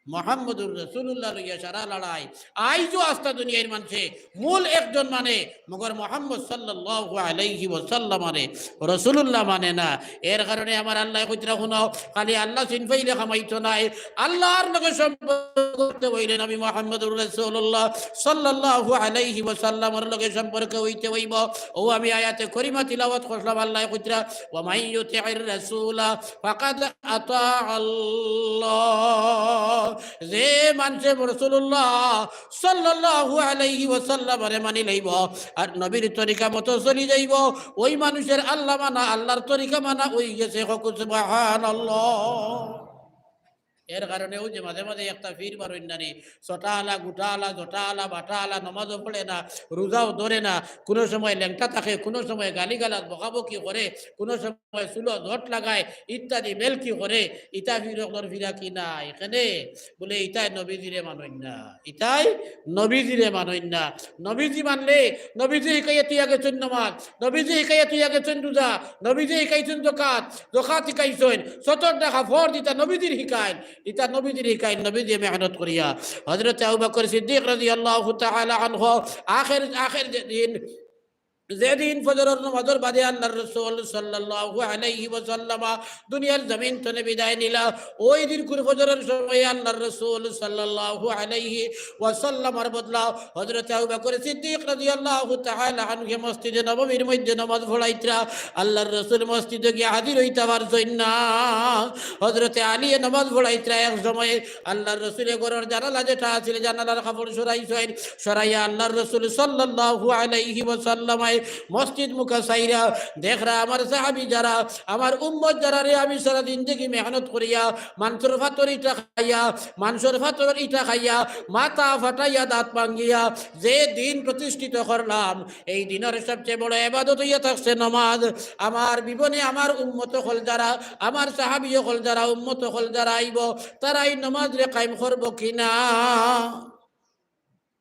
মুহাম্মদুর রাসূলুল্লাহ লইয়া সারা লড়াই। আইজও আস্তা দুনিয়ার মানষে মূল একজন মানে, মগর মুহাম্মদ সাল্লাল্লাহু আলাইহি ওয়াসাল্লামরে রাসূলুল্লাহ মানে না। এর কারণে আমার আল্লায় কইতরা হুনো, খালি আল্লাহ চিন পাইলে কামাইতো নায়। আল্লাহর লগে সম্পর্ক করতে অইলে নবী মুহাম্মদুর রাসূলুল্লাহ সাল্লাল্লাহু আলাইহি ওয়াসাল্লামর লগে সম্পর্ক অইতে অইবো। ও আমি আয়াতে করিমা তিলাওয়াত করলাম, আল্লায় কইতরা, "ওয়া মান ইউতি'র রাসূলা ফাকাদ আতা আল্লাহ।" যে মানষে রাসূলুল্লাহ সাল্লাল্লাহু আলাইহি ওয়াসাল্লামরে মানি লইবো আর নবীর তরিকা মতো চলি যাইবো, ওই মানুষের আল্লাহ মানা, আল্লাহর তরিকা মানা অই গেছে। কও সুবহানাল্লাহ। এর কারণে অউ যে মাঝে মাঝে একটা পীর বারইন না নি, ছটা আলা, গুটা আলা, জটা আলা, বাটা আলা, নমাজও পড়ে না, রোজাও ধরে না, কুনু সময় লেংটা থাকে, কুনু সময় গালিগালাজ বকাবকি করে, কুনু সময় চুলো জট লাগায়, ইত্যাদি বেলকি করে, ইতা পীর অকলর ফিরাকি নায়। কেনে? বুলে ইতায় নবীজিরে মানইন না, ইতায় নবীজিরে মানইন না। নবীজি মানলে, নবীজি হিকাইয়া থুইয়া গেছইন নমাজ, নবীজি হিকাইয়া থুইয়া গেছইন রোজা, নবীজি হিকাইছইন যাকাত, যাকাত হিকাইছইন, সত্তর টাকা ফরজ, ইতা নবীজির হিকাইল, ইতা নবীজির হিকাইল, নবীজিয়ে মেহনত করিয়া। হযরত আবু বকর সিদ্দিক রাদিয়াল্লাহু তাআলা আনহু আখের, আখের যে দিন, যেদিন ফজরর নমাজর বাদে আল্লাহর রাসূল সাল্লাল্লাহু আলাইহি ওয়াসাল্লাম দুনিয়ার জমিন তনে বিদায় নিলা, ওই দিনকুর ফজরর সময় আল্লাহর রাসূল সাল্লাল্লাহু আলাইহি ওয়াসাল্লামর বদলা হযরত আবু বকর সিদ্দিক রাদিয়াল্লাহু তাআলা আনহুয়ে মসজিদে নববীর মধ্যে নমাজ পড়াইতরা। আল্লাহর রাসূল মসজিদো গিয়া হাজির অইতা পারছইন না। হযরতে আলীয়ে নমাজ পড়াইতরা। এক সময়ে আল্লাহর রাসূলে ঘরর জানালা যেটা আছিল, জানালার কাপড় সরাইছইন, সরাইয়া আল্লাহর রাসূল সাল্লাল্লাহু আলাইহি ওয়াসাল্লামে মসজিদ মুখা চাইরা দেখরা, আমার সাহাবী যারা, আমার উম্মত যারারে আমি সারা জিন্দেগি মেহনত করিয়া মানষর ফাতর ইটা খাইয়া, মানষর ফাতর ইটা খাইয়া, মাথা ফাটাইয়া দাঁত ভাঙ্গিয়া যে দিন প্রতিষ্ঠিত করলাম, এই দিনর সবচেয়ে বড় ইবাদত অইয়া থাকছে নমাজ। আমার বিবনে আমার উম্মত অকল যারা, আমার সাহাবী অকল যারা, উম্মত অকল যারা আইবো, তারা এই নমাজরে কায়েম করবো কি না?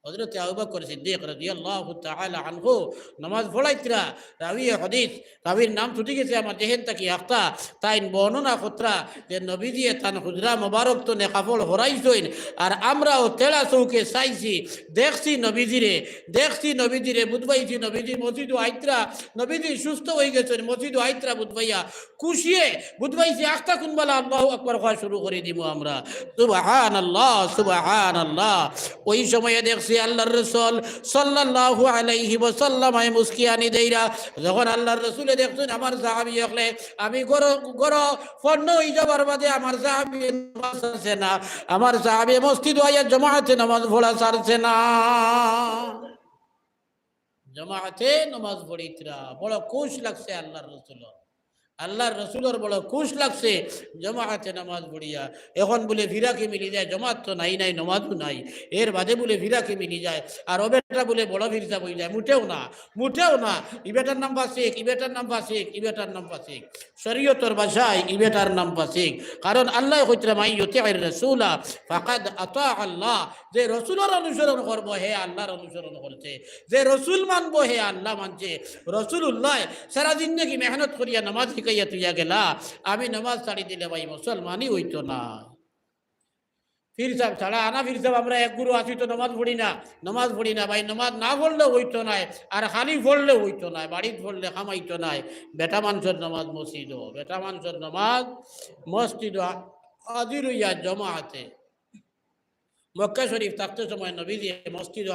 হযরতে আবু বকর সিদ্দিক রাদিয়াল্লাহু তাআলা আনহু নমাজ পড়াইতরা। রাবিয়ে হাদিস, রাবির নাম ছুটি গেছে আমার জেহেন থাকি আখতা, তাইন বর্ণনা করতরা যে নবীজিয়ে তান হুজরা মোবারক তনে কাপড় হরাইছইন, আর আমরাও তেড়া চউখে চাইছি, দেখছি নবীজিরে, দেখছি নবীজিরে, বুঝবাইছি নবীজি মসজিদো আইতরা, নবীজি সুস্থ অই গেছইন, মসজিদো আইতরা বুঝবাইয়া খুশিয়ে বুঝবাইছি আখতা কুনবালা আল্লাহু আকবার কওয়া শুরু করি দিমু আমরা। সুবহানাল্লাহ, সুবহানাল্লাহ। ওই সময়ে দেখছি আল্লাহর রাসূল সাল্লাল্লাহু আলাইহি ওয়াসাল্লামে মুস্কি আনি দেইরা। যখন আল্লাহর রাসূলে দেখছইন আমার সাহাবী অকলে, আমি ঘরো, ঘরো ফন্ড অই যাবার বাদে আমার সাহাবী নমাজ ছাড়ছে না, আমার সাহাবী মসজিদো আইয়া জমাতে নমাজ পড়া ছাড়ছে না। জমাতে নমাজ পড়িতরা, বড় খুশ লাগছে আল্লাহর রাসূলর। আল্লাহর রাসূলর বড় খুশ লাগছে জমাতে নমাজ পড়িয়া। এখন বুলে ফিরাকি মিলি যায়, জমাত তো নাই, নাই, নমাজও নাই, এর বাদে বুলে ফিরাকি মিলি যায়। আর ও বেটা বুলে বড় ফিরসাব অই যায়। মুটেও না, মুটেও না। ই বেটার নাম ফাসিক, ই বেটার নাম ফাসিক, ই বেটার নাম ফাসিক। শরীয়তর ভাষায় ই বেটার নাম ফাসিক। কারণ আল্লায় কইতরা, "মান ইউতি'র রাসূলা ফাকাদ আতা আল্লাহ।" যে রসুলর অনুসরণ করবো, হে আল্লাহর অনুসরণ করছে। যে রসুল মানবো, হে আল্লাহ মানছে। রসুলুল্লায় সারা জিন্দেগি মেহনত করিয়া নমাজ হিকাইয়া থুইয়া গেলা। আমি নমাজ ছাড়ি দিলে ভাই মুসলমানই অইতো না। ফিরসাব ছাড়া, আনা ফিরসাব, আমরা এক গুরু আছি তো নমাজ পড়ি না, নমাজ পড়ি না ভাই, নমাজ না পড়লে অইতো নায়, আর খালি পড়লে অইতো নায়, বাড়িত পড়লে কামাইতো নায়। বেটা মানষর নমাজ মসজিদো, বেটা মানষর নমাজ মসজিদো, হাজির অইয়া জমাতে। মক্কা শরীফ থাকতে সময় নবীজিয়ে মসজিদ,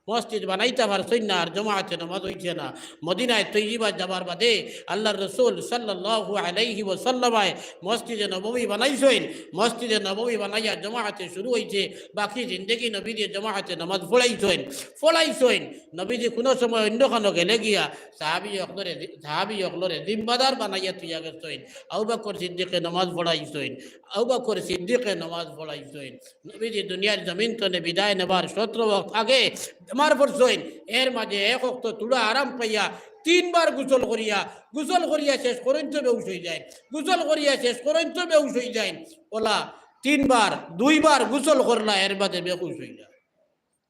মসজিদ বানাইতা পারছইন না, আর জমাতে নমাজ অইছে না। মদিনায় তৈয়বা যাবার বাদে আল্লাহর রসুল সাল্লাল্লাহু আলাইহি ওয়াসাল্লামে মসজিদে নববী বানাইছইন। মসজিদে নববী বানাইয়া জমাতে শুরু অইছে। বাকি জিন্দেগি নবীজিয়ে জমাতে নমাজ পড়াইছইন, পড়াইছইন। নবীজি কুনু সময় অইন্য খানো গেলে গিয়া সাহাবী অকলরে, সাহাবী অকলরে জিম্মাদার বানাইয়া থুইয়া গেছইন। আবু বকর সিদ্দিকে নমাজ পড়াইছইন, আবু বকর সিদ্দিকে নমাজ পড়াইছইন। নবীজি দুনিয়ার জমিন তনে বিদায় নেবার সতেরো ওয়াক্ত আগে বেমার পড়ছইন, এর মাঝে এক ওয়াক্ত থুড়া আরাম পাইয়া তিনবার গোসল করিয়া, গোসল করিয়া শেষ করইন তো বেহুশ অইযাইন, গোসল করিয়া শেষ করইন তো বেহুশ অইযাইন। অলা তিনবার, দুইবার গোসল করলা, এর বাদে বেহুশ অইলা।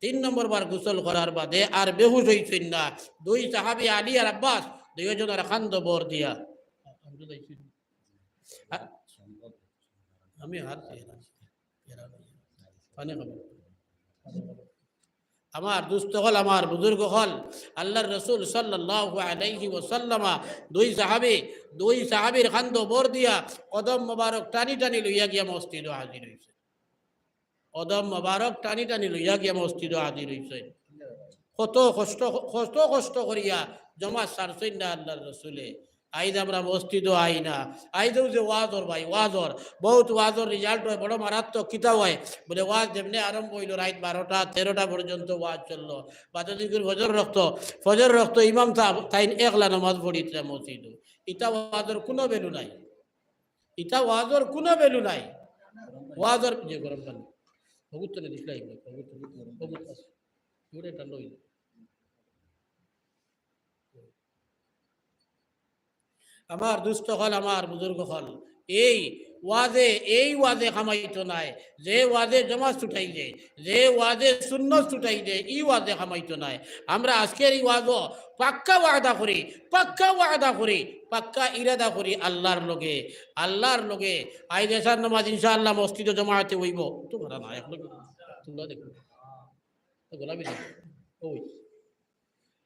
তিন নম্বর বার গোসল করার বাদে আর বেহুশ অইছইন না। দুই সাহাবী আলী আর আব্বাস, দুইজনর কান্দো ভর দিয়া। আমি হাত পানি খাবো। আমার দোস্ত অকল, আমার বুজুর্গ অকল, আল্লাহর রাসূল সাল্লাল্লাহু আলাইহি ওয়াসাল্লামা দুই সাহাবী, দুই সাহাবীর কান্দো ভর দিয়া কদম মোবারক টানি টানি লইয়া গিয়া মসজিদো হাজির অইছে। কদম মোবারক টানি টানি লইয়া গিয়া মসজিদো হাজির অইছে। কত কষ্ট, কত কষ্ট করিয়া জমাত ছাড়ছইন না আল্লাহর রসুলে। আইজ আমরা মসজিদো আই না। আইজও যে ওয়াজর ভাই, ওয়াজর, বহুত ওয়াজর result অয়, বড় মারাত্মক। কিতা অয়? বুলে, ওয়াজ যেমনে আরম্ভ অইলো, রাইত বারোটা, তেরোটা পর্যন্ত ওয়াজ চললো। বাদে যখন ফজর অক্ত, ফজর অক্ত ইমাম সাব তাইন একলা নামাজ পড়িতরা মসজিদো। ইতা ওয়াজর কুনু value নাই। ইতা ওয়াজর কুনু value নাই। ওয়াজর যে গরম পানি। হগুত তনে দিছলা ইবনে, হগুত তনে, হগুত আছে। ইবনে ঠান্ডা অইলো। আমার দোস্ত অকল, আমার বুজুর্গ অকল, এই ওয়াজে, এই ওয়াজে কামাইতো নায়। যে ওয়াজে জমাত ছুটাই দেয়, যে ওয়াজে সুন্নত ছুটাই দেয়, ই ওয়াজে কামাইতো নায়। আমরা আজকের ই ওয়াজো পাক্কা ওয়াদা করি, পাক্কা ওয়াদা করি, পাক্কা ইরাদা করি আল্লাহর লগে, আল্লাহর লগে। আইজ এশার নামাজ ইনশাআল্লাহ মসজিদো জমাতে অইবো। তো বড় না, এখন তোমরা দেখো। তো গোলামি দেখো। ওই।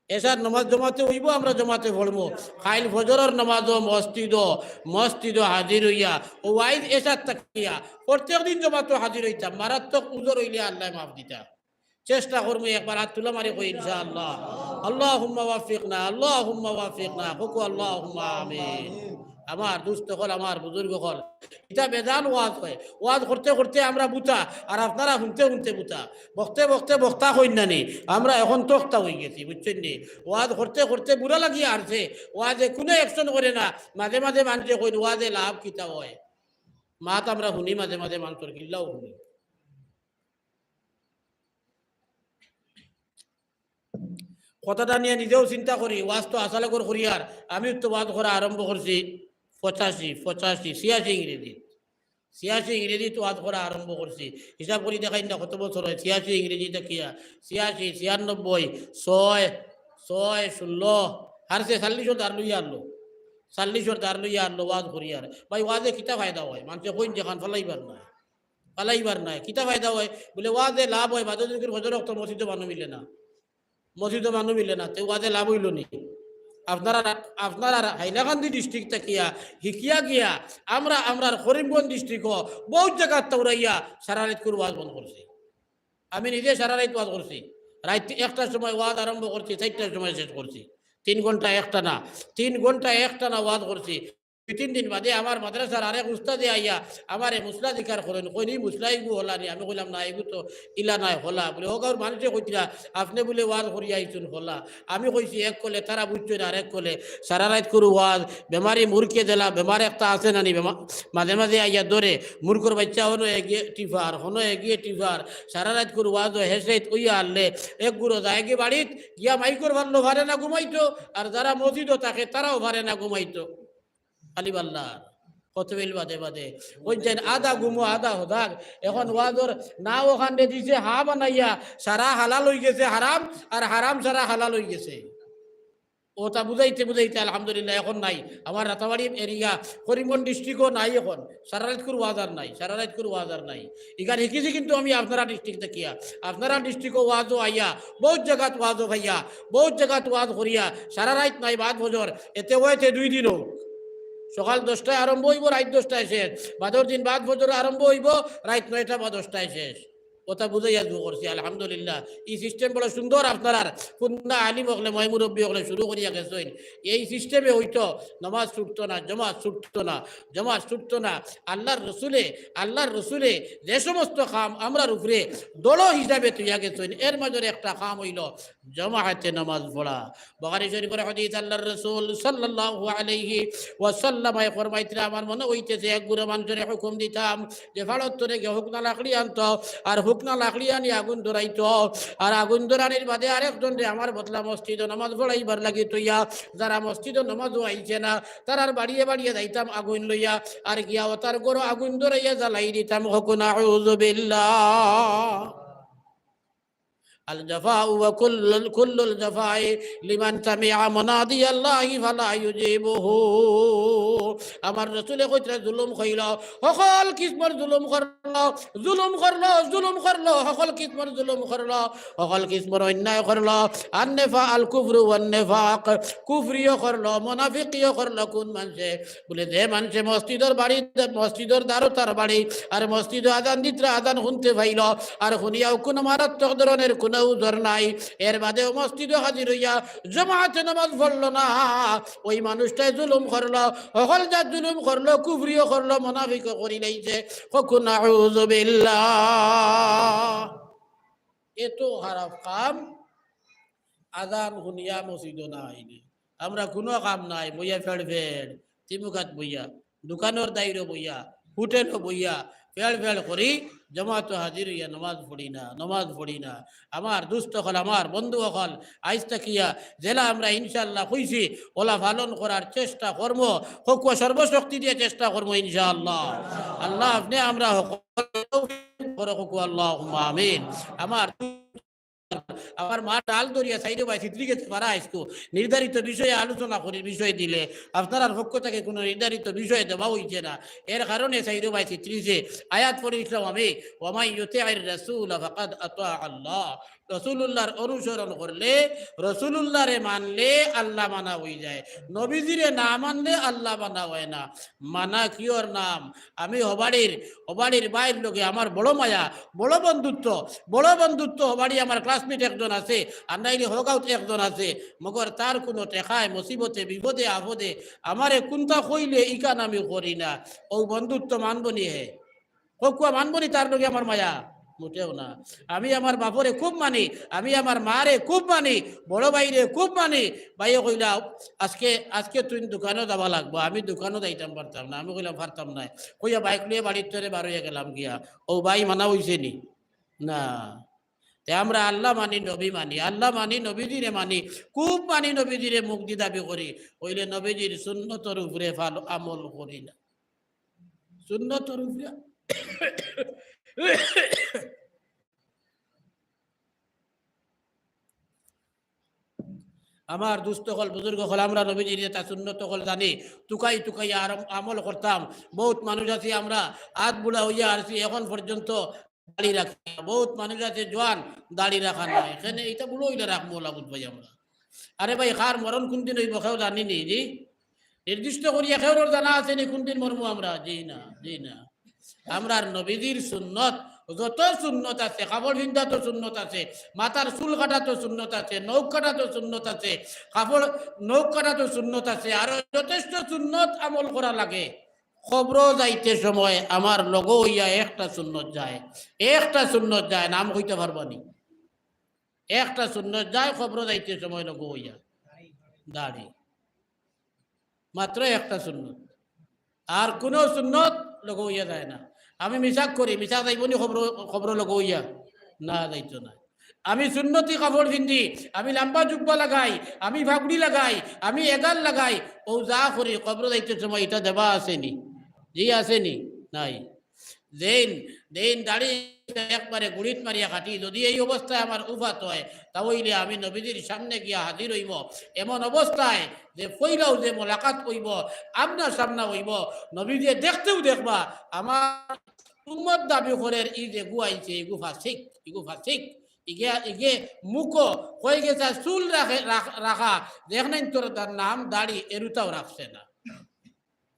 এশার নামাজ জমাতে অইবো, আমরা জমাতে পড়মু। কাইল ফজরর নামাজও মসজিদো, মসজিদো হাজির অইয়া, ও আইজ এশার থাকিয়া, প্রত্যেক দিন জমাতো হাজির অইতাম। মারাত্মক উজর অইলে আল্লায় মাফ দিতা। চেষ্টা করমু, একবার হাত তুলা মারি কই ইনশাআল্লাহ। আল্লাহুম্মা ওয়াফিকনা, আল্লাহুম্মা ওয়াফিকনা, কও আল্লাহুম্মা আমিন। আমার দোস্ত অকল, আমার বুজুর্গ অকল, ইটা বেজান ওয়াজ অয়। ওয়াজ করতে করতে আমরা বুতা, আর আপনারা হুনতে হুনতে বুতা। বক্তে বক্তে বক্তা কইন না নি, আমরা এখন তক্তা অইগেছি, বুঝছইন নি? ওয়াজ করতে করতে বুড়া লাগিয়া হারছে, ওয়াজে কুনু action করে না। মাঝে মাঝে মানষে কইন, ওয়াজে লাভ কিতা অয়? মাত আমরা হুনি, মাঝে মাঝে মানষর গিল্লাও হুনি। কথাটা নিয়া নিজেও চিন্তা করি, ওয়াজ তো আশা লাগর করিয়ার, আমি তো ওয়াজ করা আরম্ভ করছি পঁচাশি, পঁচাশি, ছিয়াশি ইংরেজিত, ছিয়াশি ইংরেজিত ওয়াজ করা আরম্ভ করছি। হিসাব করি দেখাইন না কত বছর অয়, ছিয়াশি ইংরেজি থাকিয়া, ছিয়াশি, ছিয়ানব্বই, ছয়, ছয়, ষোলো, হারছে চল্লিশর দার লইয়া হারলো, চল্লিশর দার লইয়া হারলো ওয়াজ করিয়ার। ভাই, ওয়াজে কিতা ফায়দা অয়? মানষে কইন যেখান ফালাইবার নায়। ফালাইবার নায়। কিতা ফায়দা অয়? বুলে, ওয়াজে লাভ অয়, বাদে যুদি ফজর অক্ত মসজিদো মানুষ মিলে না, মসজিদো মানুষ মিলে না, তে ওয়াজে লাভ অইলো নি? আপনারা, আপনারা হাইলাকান্দি district থাকিয়া হিকিয়া গিয়া আমরা, আমরার করিমগঞ্জ district-ও বহুত জাগাত তাওরাইয়া সারা রাইত করি ওয়াজ বন্ধ করছি। আমি নিজে সারা রাইত ওয়াজ করছি। রাইত একটার সময় ওয়াজ আরম্ভ করছি, চাইরটার সময় শেষ করছি। তিন ঘন্টা একটানা, তিন ঘন্টা একটানা ওয়াজ করছি। দুই তিন দিন বাদে আমার মাদ্রাসার আরেক উস্তাদে আইয়া আমারে মুসলা জিকার করইন, কইন, "ই মুসলা ইগু হলা নি?" আমি কইলাম, "না, ইগু তো ইলা নায়, হলা।" বুলে, "ও গাউর মানষে কইতরা, আপনে বুলে ওয়াজ করিয়া আইছইন হলা।" আমি কইছি এক কলে, তারা বুঝছইন আরেক কলে। সারা রাইত করি ওয়াজ, বেমারি মুরকে দিলা, বেমার একটা আছে না নি, বেমার মাঝে মাঝে আইয়া ধরে, মুরকর বাইচ্চা হনো এগিয়ে টিফার, হনো এগিয়ে টিফার, সারা রাইত করি ওয়াজ অয়, হেষ রাইত অইয়া হারলে, এক গুরো যায়গি বাড়িত, গিয়া মাইকর ভাল্লো পারে না ঘুমাইতো, আর যারা মসজিদো থাকে, তারাও পারে না ঘুমাইতো। খালি বাল্লা, কত বেল বাদে বাদে। ওই যেন আধা ঘুমো, আধা হদাক। এখন ওয়াজর নাও ওখান দিছে হা বানাইয়া, সারা হালাল অইগেছে হারাম, আর হারাম সারা হালাল অইগেছে। ওটা বুঝাইতে বুঝাইতে আলহামদুলিল্লাহ এখন নাই। আমার রাতাবাড়ি area, করিমগঞ্জ district-ও নাই এখন। সারা রাইত করি ওয়াজ আর নাই, সারা রাইত করি ওয়াজ আর নাই। ইখান হিকিছি কিন্তু আমি আপনারা district থাকিয়া, আপনারা district-ও ওয়াজও আইয়া, বহুত জাগাত ওয়াজও খাইয়া, বহুত জাগাত ওয়াজ করিয়া, সারা রাইত নাই, বাদ ফজর, এতে ওয়েতে দুই দিন হোক। সকাল দশটায় আরম্ভ অইবো, রাইত দশটায় শেষ। বাদর দিন বাদ ফজর আরম্ভ অইবো, রাইত নয়টা বা দশটায় শেষ। কথা বুঝাইয়া দু করছি, আলহামদুলিল্লাহ। ই system বড় সুন্দর, আপনারার কুন্না আলিম অকলে, ময় মুরব্বি অকলে শুরু করিয়া গেছইন। এই system-এ অইতো নামাজ ছুটতো না, জমাত ছুটতো না, জমাত ছুটতো না। আল্লাহর রসুলে, আল্লাহর রসুলে যে সমস্ত কাম আমরার উপরে দড় হিসাবে থইয়া গেছইন, এর মাঝে একটা কাম অইলো জমাতে নামাজ পড়া। বুখারী শরীফর হাদিস, আল্লাহর রাসূল সাল্লাল্লাহু আলাইহি ওয়াসাল্লাম আয় ফরমাইতরা, আমার মনে অইতেছে এক গুরু মানুষরে হুকুম দিতাম যে ফাড়ত তনে গিয়া হুকনা লাকড়ি আনতো আর হুক হুকনা লাকড়ি আনি আগুন ধরাইতো, আর আগুন ধরানির বাদে আরেকজনরে আমার বদলা মসজিদো নামাজ পড়াইবার লাগি থইয়া, যারা মসজিদো নামাজও আইছে না, তারার বাড়িয়ে বাড়িয়ে যাইতাম আগুন লইয়া, আর গিয়া অতার ঘরো আগুন ধরাইয়া জ্বালাই দিতাম। কউক্কা নাউজুবিল্লাহ। الجفاء وكل، كل الجفاء لمن سمع منادي الله فلا يجيبه। আমার রসুলে কইতরা জুলুম কইলো, হকল কিসমর জুলুম করলো, জুলুম করলো, জুলুম করলো, হকল কিসমর জুলুম করলো, হকল কিসমর অন্যায় করলো। النفاق، الكفر والنفاق، কুফরিও করলো, মুনাফিকিও করলো। কুন মানষে? বুলে, যে মানষে মসজিদর বাড়ি, মসজিদর দ্বারো তার বাড়ি, আর মসজিদো আজান দিতরা আজান হুনতে পাইলো, আর হুনিয়াও কুনু মারাত্মক ধরনের কুনু উজর নাই, এর বাদেও মসজিদো হাজির অইয়া জমাতে নামাজ পড়লো না, ওই মানুষটায় জুলুম করলো, হকল জাত জুলুম করলো, কুফরিও করলো, মুনাফিকও করিলাইছে। কউক্কা নাউজুবিল্লাহ। এত খারাপ কাম, আজান হুনিয়া মসজিদো না আইলে। আমরা কুনু কাম নাই, বইয়া ফেড় ফেড়, তিমুকাত বইয়া, দোকানর দাইরো বইয়া, হোটেলো বইয়া, ফেড় ফেড় করি, জমাতো হাজির অইয়া নমাজ পড়ি না, নমাজ পড়ি না। আমার দুস্ত অকল, আমার বন্ধু অকল, আইজ থাকিয়া যেলা আমরা ইনশাআল্লাহ কইছি, ওলা পালন করার চেষ্টা করমু, কউক্কা সর্বশক্তি দিয়া চেষ্টা করমু ইনশাআল্লাহ। আল্লাহ আপনে আমরা হকল করো, কউক্কা আল্লাহুম্মা আমিন। আমার আমার মা ডাল ধরিয়া সাইডো বাই ছিত্রি গেছে পারা আইজকু নির্ধারিত বিষয়ে আলোচনা করির বিষয় দিলে আপনারার পক্ষ থাকি কুনু নির্ধারিত বিষয় দেওয়া অইছে না, এর কারণে সাইডো বাই ছিত্রিছে। আয়াত পড়ি ইসলাম আমি, ومن يطع الرسول فقد أطاع الله। রসুলুল্লাহর অনুসরণ করলে, রসুলুল্লাহরে মানলে আল্লাহ মানা অইযায়, নবীজিরে না মানলে আল্লাহ মানা অয় না। মানা কিওর নাম? আমি হবাড়ির, হবাড়ির বাইর লগে আমার বড় মায়া, বড় বন্ধুত্ব, বড় বন্ধুত্ব। হবাড়ি আমার classmate একজন আছে, আর নাইলে হগাঁওত একজন আছে, মগর তার কুনু টেকায়, মুসিবতে, বিপদে, আপদে আমারে কুনতা কইলে ইখান আমি করি না। অউ বন্ধুত্ব মানবো নি হে? কউক্কা মানবো নি তার লগে আমার মায়া? মোটেও না। আমি আমার বাপরে খুব মানি, আমি আমার মারে খুব মানি, বড় ভাইরে খুব মানি। ভাইয়ে কইলা, "আজকে, আজকে তুই দোকানো যাওয়া লাগবো, আমি দোকানো যাইতাম পারতাম না।" আমি কইলাম, "পারতাম নায়।" কইয়া বাইক লইয়া বাড়ির তরে বার অইয়া গেলাম গিয়া। অউ ভাই মানা অইছে নি? না। তে আমরা আল্লাহ মানি, নবী মানি, আল্লাহ মানি, নবীজিরে মানি, খুব মানি, নবীজিরে মুখ দি দাবি করি, অইলে নবীজির সুন্নতর উপরে ফাল-, আমল করি না। সুন্নতর উপরে। আমার দুস্ত অকল, বুজুর্গ অকল, আমরা নবীজির যেতা সুন্নত অকল জানি, তুকাই তুকাই আর আমল করতাম। বউত মানুষ আছি আমরা, আত বুড়া অইয়া আরছি, এখন পর্যন্ত দাড়ি রাখি না। বউত মানুষ আছে জোয়ান, দাড়ি রাখা নাই। এখানে ইতা বুড়া অইলে রাখমু অলা বুঝ ভাই আমরা। আরে ভাই, কার মরণ কুনদিন অইবো কেউ জানি নি? জি, নির্দিষ্ট করিয়া কেউরর জানা আছে নি কুনদিন মরমু আমরা? জি না, জি না। আমরার নবীজির সুন্নত, যত সুন্নত আছে, কাপড় পিন্দাত সুন্নত আছে, মাথার চুল কাটাত সুন্নত আছে, নখ কাটাত সুন্নত আছে, কাপড়, নখ কাটাত সুন্নত আছে, আরো যথেষ্ট সুন্নত আমল করা লাগে। কবরো যাইতে সময় আমার লগো অইয়া একটা সুন্নত যায়, একটা সুন্নত যায়, নাম কইতা পারবা নি? একটা সুন্নত যায় কবরো যাইতে সময় লগো অইয়া, দাড়ি। মাত্র একটা সুন্নত, আর কুনু সুন্নত লগো অইয়া যায় না। আমি মিছাক করি, মিছা যাইবো নি কবরো, কবরো লগো অইয়া? না, যাইতো না। আমি সুন্নতি কাপড় পিন্দি, আমি লাম্বা জুব্বা লাগাই, আমি ফাগুড়ি লাগাই, আমি এগাল লাগাই, অউ যা করি কবরো যাইতে সময় ইতা দেওয়া আছে নি? জি আছে নি? নাই। যেইন, যেইন দাড়ি একবারে গুড়িত মারিয়া কাটি, যদি এই অবস্থায় আমার উফাত অয়, তা অইলে আমি নবীজির সামনে গিয়া হাজির অইমু। এমন অবস্থায় যে পয়লাউ যে মোলাকাত অইবো, আমনা সামনা অইবো, নবীজিয়ে দেখতেউ দেখবা, আমার উম্মত দাবি করের ই যেগু আইছে, ইগু ফাসিক, ইগু ফাসিক, ইগে, ইগে মুখো কই গেছে চুল রাখে, রাখ-, রাখা, দেখনাইন তোর তার নাম দাড়ি এরুতাও রাখছে না।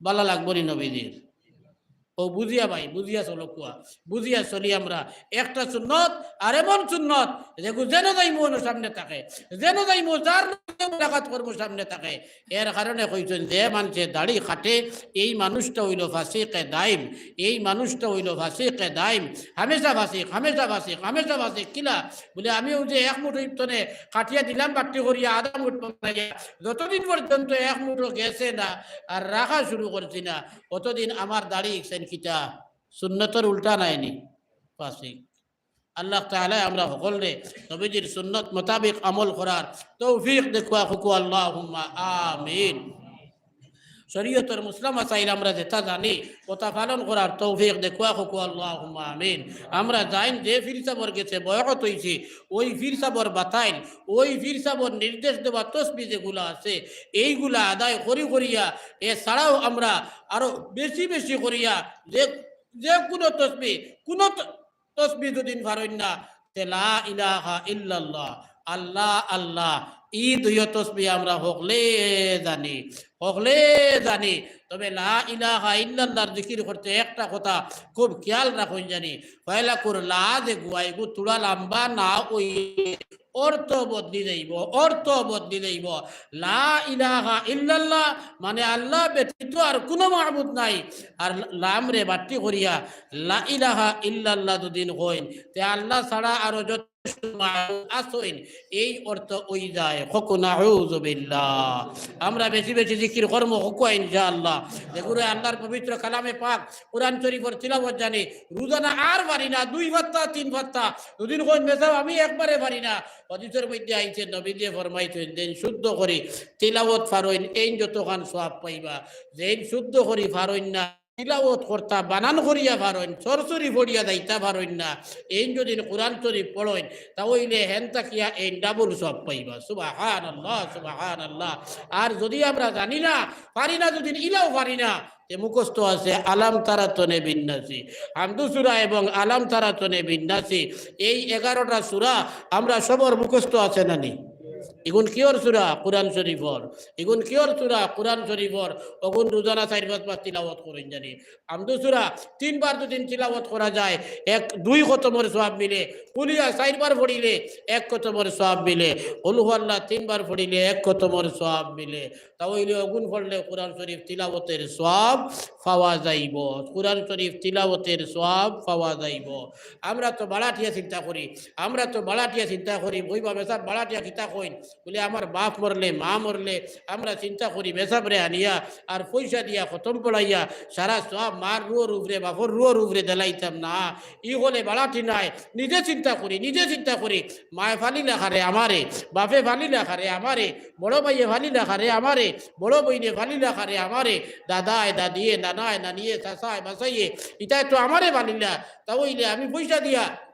বালা লাগবো নি নবীজির? অউ বুঝিয়া ভাই, বুঝিয়া চলো কুয়া, বুঝিয়া চলি আমরা। একটা সুন্নত, আর এমন সুন্নত, যেগু যেনো যাইমু অনো সামনে থাকে, যেনো যাইমু যার লগে মুলাকাত করমু সামনে থাকে। এর কারণে কইছইন, যে মানষে দাড়ি কাটে, এই মানুষটা অইলো ফাসিকে দাইম, এই মানুষটা অইলো ফাসিকে দাইম, হামেশা ফাসিক, হামেশা ফাসিক, হামেশা ফাসিক। কিলা? বুলে, আমি অউ যে এক মুঠো ইবতনে কাটিয়া দিলাম, বাট্টি করিয়া আধা মুঠ বানাইয়া, যতদিন পর্যন্ত এক মুঠো গেছে না আর রাখা শুরু করছি না, অতদিন আমার দাড়ি ইকছেন কিতা? সুন্নতর উল্টা নায়নি, ফাসিক। আল্লাহ তাআলায় আমরা হকলরে নবীজির সুন্নত মোতাবিক আমল করার তৌফিক দেউক্কা, কউক্কা আল্লাহুম্মা আমিন। শরীয়তর মসলা মাসাইল আমরা যেতা জানি, অতা পালন করার তৌফিক দেউক্কা, কউক্কা আল্লাহুম্মা আমিন। আমরা যেইন যে পীর সাবর গেছে বয়াত অইছি, ওই পীর সাবর বাতাইল, ওই পীর সাবর নির্দেশ দেওয়া তসবি যেগুলা আছে, এইগুলা আদায় করি করিয়া, এছাড়াও আমরা আরো বেশি বেশি করিয়া যে, যে কুনু তসবি, কুনু ত-, তসবি যুদিন পারইন না, তে লা ইলাহা ইল্লাল্লাহ, আল্লাহ আল্লাহ, ই দুইও তসবি আমরা হকলে জানি, হকলে জানি। তবে লা ইলাহা ইল্লাল্লাহর জিকির করতে একটা কথা খুব খেয়াল রাখইন জানি, পয়লাকুর লা যেগু, ইগু থুড়া লাম্বা না অইলে অর্থ বদলি যাইবো, অর্থ বদলি যাইবো। লা ইলাহা ইল্লাল্লাহ মানে আল্লাহ ব্যতীত আর কুনু মাবুদ নাই। আর লামরে বাট্টি করিয়া লা ইলাহা ইল্লাল্লাহ যুদিন কইন, তে আল্লাহ ছাড়া আরো যত মাবুদ আছইন, এই অর্থ অই যায়। কউক্কা নাউজুবিল্লাহ। আমরা বেশি বেশি জিকির করমু, কউক্কা ইনশাআল্লাহ। যেগুরে আল্লাহর পবিত্র কালামে পাক, কোরআন শরীফর তিলাওয়াত জানি, রোজানা আর পারি না, দুই পাত্তা, তিন পাত্তা। যুদিন কইন, "মেসাব, আমি একবারে পারি না।" হাদিসর মধ্যে আইছে, নবীজিয়ে ফরমাইছইন, যেইন শুদ্ধ করি তিলাওয়াত পারইন, এইন যতখান সওয়াব পাইবা। যেইন শুদ্ধ করি পারইন না, তিলাওয়াত করতা বানান করিয়া পারইন, সরসরি পড়িয়া যাইতা পারইন না, এইন যুদিন কোরআন শরীফ পড়ইন, তা অইলে হেন থাকিয়া এইন ডাবল সওয়াব পাইবা। সুবহানাল্লাহ, সুবহানাল্লাহ। আর যুদি আমরা জানি না, পারি না, যুদিন ইলাও পারি না, তে মুখস্থ আছে আলাম তারা তনে বিন্নাসি, হামদু সূরা এবং আলাম তারা তনে বিন্নাসি, এই এগারোটা সূরা আমরা সবর মুখস্থ আছে না নি? ইগুন কিয়র সূরা? কোরআন শরীফর। ইগুন কিয়র সূরা? কোরআন শরীফর। অগুন রোজানা চাইর পাঁচবার তিলাওয়াত করইন জানি। হামদু সূরা তিনবার যুদিন তিলাওয়াত করা যায়, এক, দুই খতমর সওয়াব মিলে। কুলিয়া চাইরবার পড়িলে এক খতমর সওয়াব মিলে। কুল হু আল্লাহ তিনবার পড়িলে এক খতমর সওয়াব মিলে। তা অইলে অগুন পড়লে কোরআন শরীফ তিলাওয়াতের সওয়াব পাওয়া যাইবো। কোরআন শরীফ তিলাওয়াতের সওয়াব পাওয়া যাইবো। আমরা তো বাড়াটিয়া চিন্তা করি, আমরা তো বাড়াটিয়া চিন্তা করি, কইবা, "মেসাব, বাড়াটিয়া কিতা কইন?" বুলে, "আমার বাপ মরলে, মা মরলে, আমরা চিন্তা করি মেসাবরে আনিয়া আর পয়সা দিয়া খতম পড়াইয়া সারা সওয়াব মার রুহর উপরে, বাপর রুহর উপরে দিলাইতাম না।" ই অকলে বাড়াটি নায়, নিজে চিন্তা করি, নিজে চিন্তা করি। মায়ে পালিলা কারে? আমারে। বাপে পালিলা কারে? আমারে। বড় ভাইয়ে পালিলা কারে? আমারে। বড় বইনে পালিলা কারে? আমারে। দাদায়, দাদিয়ে, নানায়, নানিয়ে, চাচায়, বাসাইয়ে, ইতায় তো আমারে পালিলা। তা অইলে আমি পয়সা দিয়া,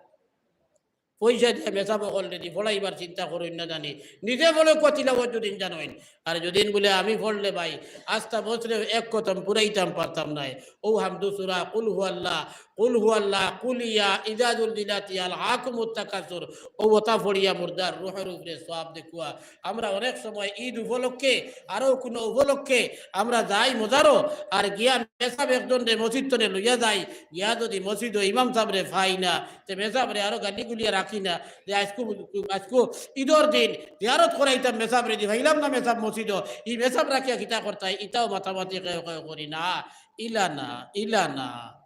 পয়সা দিয়া মেসাব অকলরে দি পড়াইবার চিন্তা করইন না জানি। নিজে পড়উক্কা তিলাওয়াত যুদিন জানইন। আর যুদিন বুলে, "আমি পড়লে ভাই, আস্তা বছরে এক খতম পুরাইতাম পারতাম নায়।" অউ হামদু সূরা, কুল হু আল্লাহ, কুল হু আল্লাহ, কুলিয়া, ইজা জুলজিলাত, আলহাকুমুত তাকাসুর, অউ অতা পড়িয়া মুর্দার রুহর উপরে সওয়াব দেউক্কা। আমরা অনেক সময় ঈদ উপলক্ষে, আরো কুনু উপলক্ষে আমরা যাই মজারো, আর গিয়া মেসাব একজনরে মসজিদ তনে লইয়া যাই, গিয়া যুদি মসজিদো ইমাম সাবরে পাই না, তে মেসাবরে আরো গালি গুলিয়া রাখি না, যে আইজকু, আইজকু ঈদর দিন জিয়ারত করাইতাম মেসাবরে দি, পাইলাম না মেসাব মসজিদো, ই মেসাব রাখিয়া কিতা করতায়, ইতাও মাতামাতি কেউ কেউ করি না, ইলা না, ইলা না।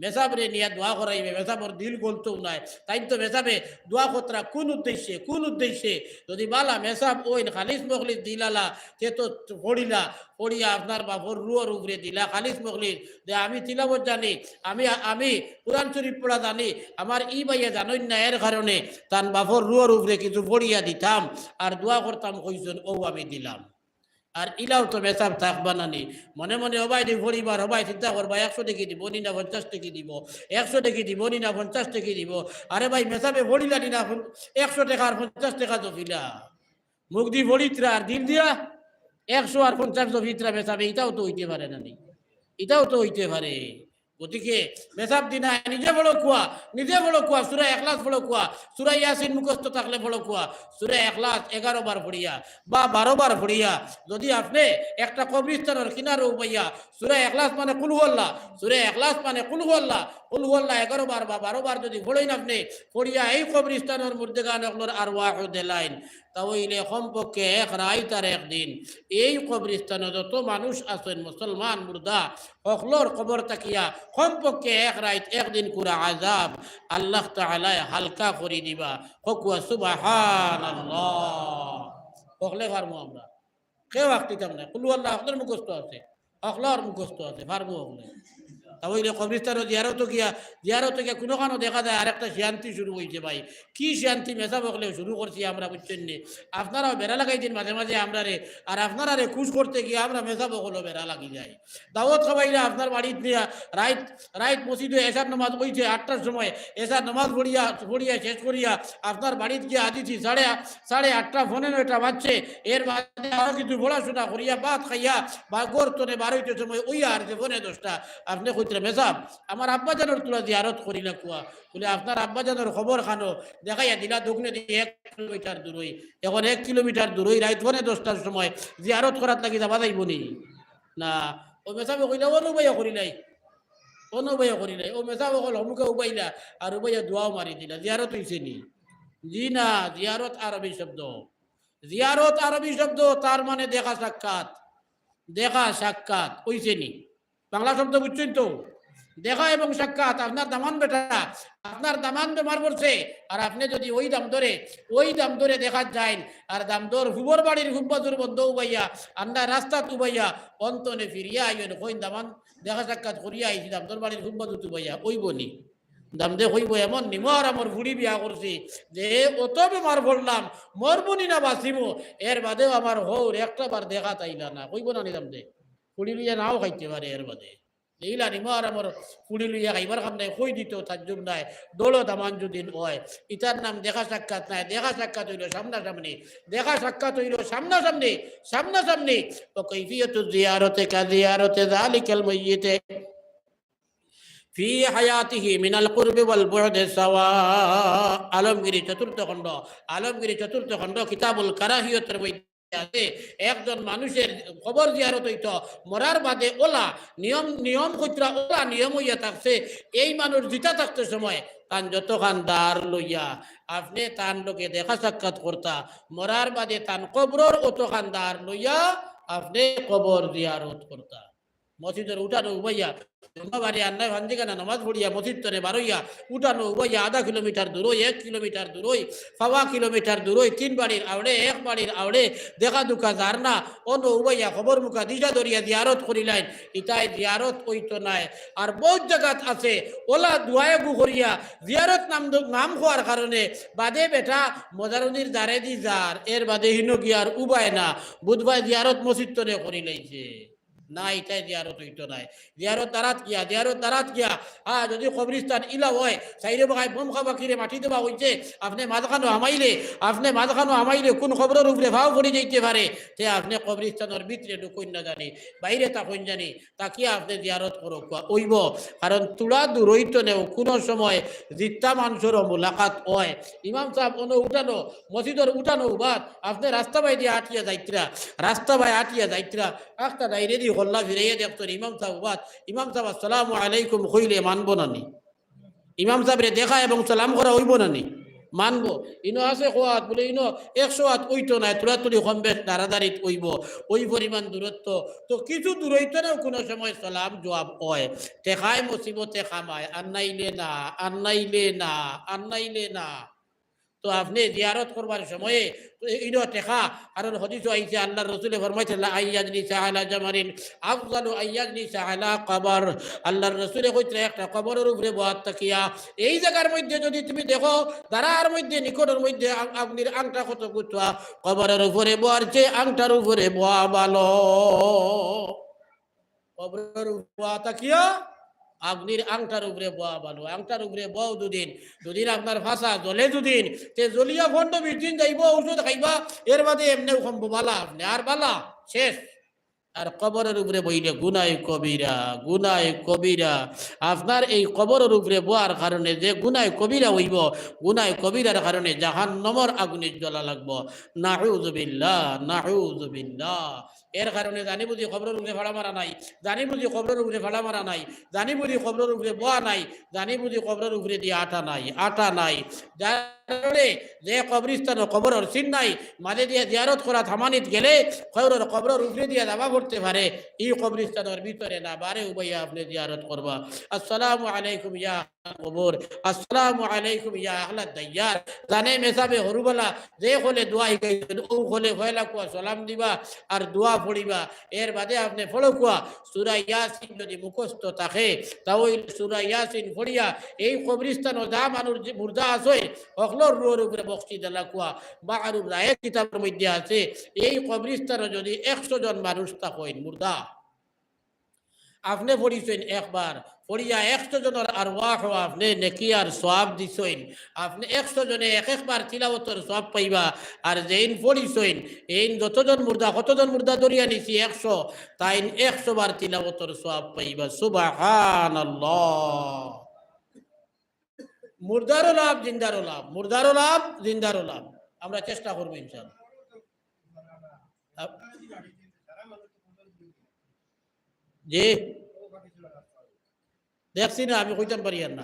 মেসাবরে নিয়া দোয়া করাইবে, মেসাবর দিল গলতউ নায়। তাইন তো মেসাবে দোয়া করতরা কুন উদ্দেশ্যে, কুন উদ্দেশ্যে? যুদি বালা মেসাব অইন, খালিস মখলিস দিলালা, তে তো পড়িলা, পড়িয়া আপনার বাপর রুহর উপরে দিলা, খালিস মখলিস, যে আমি তিলাওয়াত জানি, আমি, আমি কোরআন শরীফ পড়া জানি, আমার ই ভাইয়ে জানইন না, এর কারণে তান বাপর রুহর উপরে কিছু পড়িয়া দিতাম, আর দোয়া করতাম কইছইন, অউ আমি দিলাম। আর ইলাও তো মেসাব থাকবা না নি। মনে মনে হবায় দি পড়িবার, হবায় চিন্তা করবা, একশো টেকি দিবো নি না পঞ্চাশ টেকি দিবো, একশো টেকি দিবো নি না পঞ্চাশ টেকি দিবো। আরে ভাই, মেসাবে পড়িলা নি না, পন-, একশো টেকা আর পঞ্চাশ টেকা জপিলা। মুখ দি পড়িতরা আর দিল দিয়া একশো আর পঞ্চাশ জপিতরা মেসাবে, ইতাও তো অইতে পারে না নি, ইতাও তো অইতে পারে। গতিকে মেসাব দি নায়, নিজে পড়উক্কা, নিজে পড়উক্কা, সূরা ইখলাস পড়উক্কা, সূরা ইয়াসিন মুখস্থ থাকলে পড়উক্কা, সূরা ইখলাস এগারো বার পড়িয়া বা বারো বার পড়িয়া, যুদি আপনে একটা কবরস্থানর কিনারো উবাইয়া, সূরা ইখলাস মানে কুল হু আল্লাহ, সূরা ইখলাস মানে কুল হু আল্লাহ, কুল হু আল্লাহ এগারো বার বা বারো বার যুদি পড়ইন আপনে, পড়িয়া এই কবরস্থানর মুর্দেগান অকলর আরওয়াহ দিলাইন, তা অইলে কমপক্ষে এক রাইত আর এক দিন এই কবরস্থানো যত মানুষ আছইন মুসলমান মুর্দা, হকলর কবর থাকিয়া কমপক্ষে এক রাইত এক দিন কুরা আজাব আল্লাহ তাআলায় হালকা করি দিবা। কউক্কা সুবহানাল্লাহ। হকলে পারমু আমরা। কেউ আটকিতাম না। কুল হু আল্লাহ হকলর মুখস্থ আছে। হকলর মুখস্থ আছে। পারমু হকলে। তা অইলে কবরস্থানো জিয়ারতো গিয়া, জিয়ারতো গিয়া কুনুখানো দেখা যায় আরেকটা শান্তি শুরু অইছে ভাই। কি শান্তি মেসাব অকলে শুরু করছি আমরা, বুঝছইন নি? আপনারাও বেড়া লাগাই দিন মাঝে মাঝে আমরারে, আর আপনারারে খুশ করতে গিয়া আমরা মেসাব অকলও বেড়া লাগি যাই। দাওয়াত খাবাইলা আপনার বাড়িত নিয়া, রাইত, রাইত মসজিদো এশার নামাজ অইছে আটটার সময়, এশার নামাজ পড়িয়া, পড়িয়া শেষ করিয়া আপনার বাড়িত গিয়া হাজিছি সাড়ে আ-, সাড়ে আটটা, পৌনে নয়টা বাজছে। এর বাদে আরো কিছু পড়াশোনা করিয়া, ভাত খাইয়া বা ঘর তনে বার অইতে সময় অইয়া আর যে পৌনে দশটা, আপনে কইতরা, "মেসাব, আমার আব্বাজানর তুলা জিয়ারত করিলা কুয়া।" বলে, "আপনার আব্বাজানর খবর খানো?" দেখাইয়া দিলা, দক্ষিণে দিয়ে এক কিলোমিটার দূরই। এখন এক কিলোমিটার দূরই রাইত পৌনে দশটার সময় জিয়ারত করাত লাগি যাবা যাইবো নি? না। ও মেসাবে কইলা, "অনো বইয়া করিলাই, অনো বইয়া করিলাই।" ও মেসাব অকল হমুকে উবাইলা, আর উবাইয়া দোয়াও মারি দিলা। জিয়ারত অইছে নি? জি না, জিয়ারত আরবি শব্দ। জিয়ারত আরবি শব্দ, তার মানে দেখা সাক্ষাৎ। দেখা সাক্ষাৎ অইছে নি? বাংলা শব্দ বুঝছইন তো? দেখা এবং সাক্ষাৎ। আপনার দামান বেটা, আপনার দামান বেমার পড়ছে, আর আপনে যদি ওই দামদরে, ওই দামদরে দেখাত যাইন, আর দামদর ফুবর বাড়ির ফুব্বাজুর বন্ধ উবাইয়া, আন্দায় রাস্তাত উবাইয়া, অন্তনে ফিরিয়া আইন, কইন, "দামান দেখা সাক্ষাৎ করিয়া আইছি, দামদর বাড়ির ফুব্বাজুত উবাইয়া।" অইবো নি? দামদে কইবো, "এমন নিমো আরামর ফুড়ি বিয়া করছি, যে অত বেমার পড়লাম, মরমু নি না বাঁচিমু, এর বাদেও আমার হউর একটা বার দেখাত আইলা না।" কইবো না নি দামদে? ফুড়ি লইয়া নাও খাইতে পারে এর বাদে। এইলা নিমো আরামর ফুড়ি লইয়া খাইবার কাম নাই, কই দিত তাজ্জুব নাই। দৌড়ো দামান যুদিন অয়, ইতার নাম দেখা সাক্ষাৎ নায়। দেখা সাক্ষাৎ অইলো সামনাসামনি, দেখা সাক্ষাৎ অইলো সামনাসামনি, সামনাসামনি। وكيفية الزيارة كزيارة ذلك الميت في حياته من القرب والبعد سواء। আলমগিরি চতুর্থ খণ্ড, আলমগিরি চতুর্থ খণ্ড কিতাবুল কারাহিয়তর মধ্যে আছে, একজন মানুষের কবর জিয়ারত অইতো, মরার বাদে ওলা নিয়ম, নিয়ম কইতরা ওলা নিয়ম অইয়া থাকছে, এই মানুষ জিতা থাকতে সময় তান যতখান দার লইয়া আপনে তান লগে দেখা সাক্ষাৎ করতা, মরার বাদে তান কবরর অতখান দার লইয়া আপনে কবর জিয়ারত করতা। মসজিদর উঠানো উবাইয়া, জুম্মা বাড়ি আন্নায় ফান্দিখানা নামাজ পড়িয়া মসজিদ তনে বারইয়া, উঠানো উবাইয়া আধা কিলোমিটার দূরই, এক কিলোমিটার দূরই, পাওয়া কিলোমিটার দূরই, তিন বাড়ির আওড়ে, এক বাড়ির আওড়ে, দেখা দুকা যার না, অনো উবাইয়া কবর মুখা দিশা ধরিয়া জিয়ারত করিলাইন, ইতায় জিয়ারত অইতো নায়। আর বউত জাগাত আছে, ওলা দোয়ায় গু করিয়া, জিয়ারত নাম দ-, নাম কওয়ার কারণে, বাদে বেটা মজারুনির দারেদি যার, এর বাদে হিনো গিয়ার উবায় না, বুধবায় জিয়ারত মসজিদ তনে করিলাইছে। না, ইতায় জিয়ারত অইতো নায়। জিয়ারত দারাত গিয়া, জিয়ারত দারাত গিয়া। হ্যাঁ, যদি কবরিস্তান ইলা অয়, চাইরো বাগায় বোম খাবা কিরে মাটি দেওয়া অইছে, আপনে মাঝখানো হামাইলে, আপনে মাঝখানো হামাইলে কুন কবরর উপরে ফাও পড়ি যাইতে পারে, তে আপনে কবরিস্তানর ভিতরে ঢুকইন না জানি, বাইরে থাকইন জানি, থাকিয়া আপনে জিয়ারত করউক্কা অইবো। কারণ তুলা দূরই তো নেও, কুনু সময় জিত্তা মানষরও মুলাকাত অয়। ইমাম সাব অনো উঠানো, মসজিদর উঠানো উবাত, আপনে রাস্তা বায় দিয়া আটিয়া যাইতরা, রাস্তা বায় আটিয়া যাইতরা, আখতা ডাইরেদি হল্লা ফিরাইয়া দেখতরা ইমাম সাব উবাত, ইমাম সাব আসসালামু আলাইকুম কইলে মানবো না নি? ইমাম সাবরে দেখা এবং সালাম করা অইবো না নি? মানবো। ইনো আছে কো আত, বুলে ইনো একশো আত অইতো নায়, তুলাতুলি কম বেশ দারাদারিত অইবো, ওই পরিমাণ দূরত্ব। তো কিছু দূরত্ব নেও কুনু সময় সালাম জবাব অয়। টেকায় মুসিবতে কামায়, আন্নাইলে না, আন্নাইলে না, আন্নাইলে না। তো আপনে জিয়ারত করবার সময়ে ইনো টেকা, কারণ হাদিসো আইছে, আল্লাহর রসুলে ফরমাইছে, "লা আন ইয়াজলিসা আলা জামারিন আফজালু আন ইয়াজলিসা আলা কবর।" আল্লাহর রসুলে কইতরা, একটা কবরর উপরে বওয়াত থাকিয়া, এই জাগার মধ্যে যদি তুমি দেখো, দারার মধ্যে, নিকটর মধ্যে আগ-, আগ্নির আংটা কত গুছুয়া, কবরর উপরে বওয়ার চেয়ে আংটার উপরে বওয়া ভালো। কবরর উপরে থাকিয়া আগ্নির আংটার উপরে বওয়া ভালো। আংটার উপরে বও দুদিন, দুদিন আপনার ফাঁসা জ্বলে দুদিন, তে জ্বলিয়া পনেরো বিশ দিন যাইবো, ঔষধ খাইবা, এর বাদে এমনেও কমবো, বালা আপনে আর বালা শেষ। আর কবরর উপরে বইলে গুনায় কবিরা, গুনায় কবিরা। আপনার এই কবরর উপরে বওয়ার কারণে যে গুনায় কবিরা অইবো, গুনায় কবিরার কারণে জাহান্নামর আগুনে জ্বলা লাগবো। নাউজুবিল্লাহ, নাউজুবিল্লাহ। এর কারণে জানি বুঝি কবরর উপরে ফাড়া মারা নাই, জানি বুঝি কবরর উপরে ফাড়া মারা নাই, জানি বুঝি কবরর উপরে বওয়া নাই, জানি বুঝি কবরর উপরে দিয়া আটা নাই, আটা নাই। যার কারণে যে কবরিস্তানো কবরর চিন নাই, মাঝে দিয়া জিয়ারত করা থামানিত গেলে কবরর, কবরর উপরে দিয়া যাবা পড়তে পারে, ই কবরিস্তানর ভিতরে না, বারে উবাইয়া আপনে জিয়ারত করবা। আসসালামু আলাইকুম ইয়া আহলাল কবর, আসসালামু আলাইকুম ইয়া আহলাদ দাইয়ার। জানে মেসাবে হরুবালা, যে কলে দোয়া হিকাইছইন, অউ কলে পয়লা কুয়া সালাম দিবা আর দোয়া পড়িবা। এর বাদে আপনে পড়ো কুয়া, সূরা ইয়াসিন যদি মুখস্থ থাকে, তা অইলে সূরা ইয়াসিন পড়িয়া এই কবরিস্তানো যা মানুষ যে মুর্দা আছে, হকলর রুহর উপরে বখশি দেলা কুয়া, মারুফ রায়ের কিতাবর মধ্যে আছে, এই কবরিস্তানো যদি একশো জন মানুষ থাকইন মুর্দা, আপনে পড়িছইন একবার, পড়িয়া একশো জনর আরওয়াহ আপনে নেকি আর সওয়াব দিছইন। আপনে একশো জনে এক একবার তিলাওতর সওয়াব পাইবা। আর যেইন পড়িছইন, এইন যতজন মুর্দা, কতজন মুর্দা ধরিয়া নিছি? একশো। তাইন একশো বার তিলাওতর সওয়াব পাইবা। সুবহানাল্লাহ। মুর্দারও লাভ, জিন্দারও লাভ, মুর্দারও লাভ, জিন্দারও লাভ। আমরা চেষ্টা করবো ইনশাআল্লাহ। আপ-, জি, দেখছি না, আমি কইতাম পারি আর না।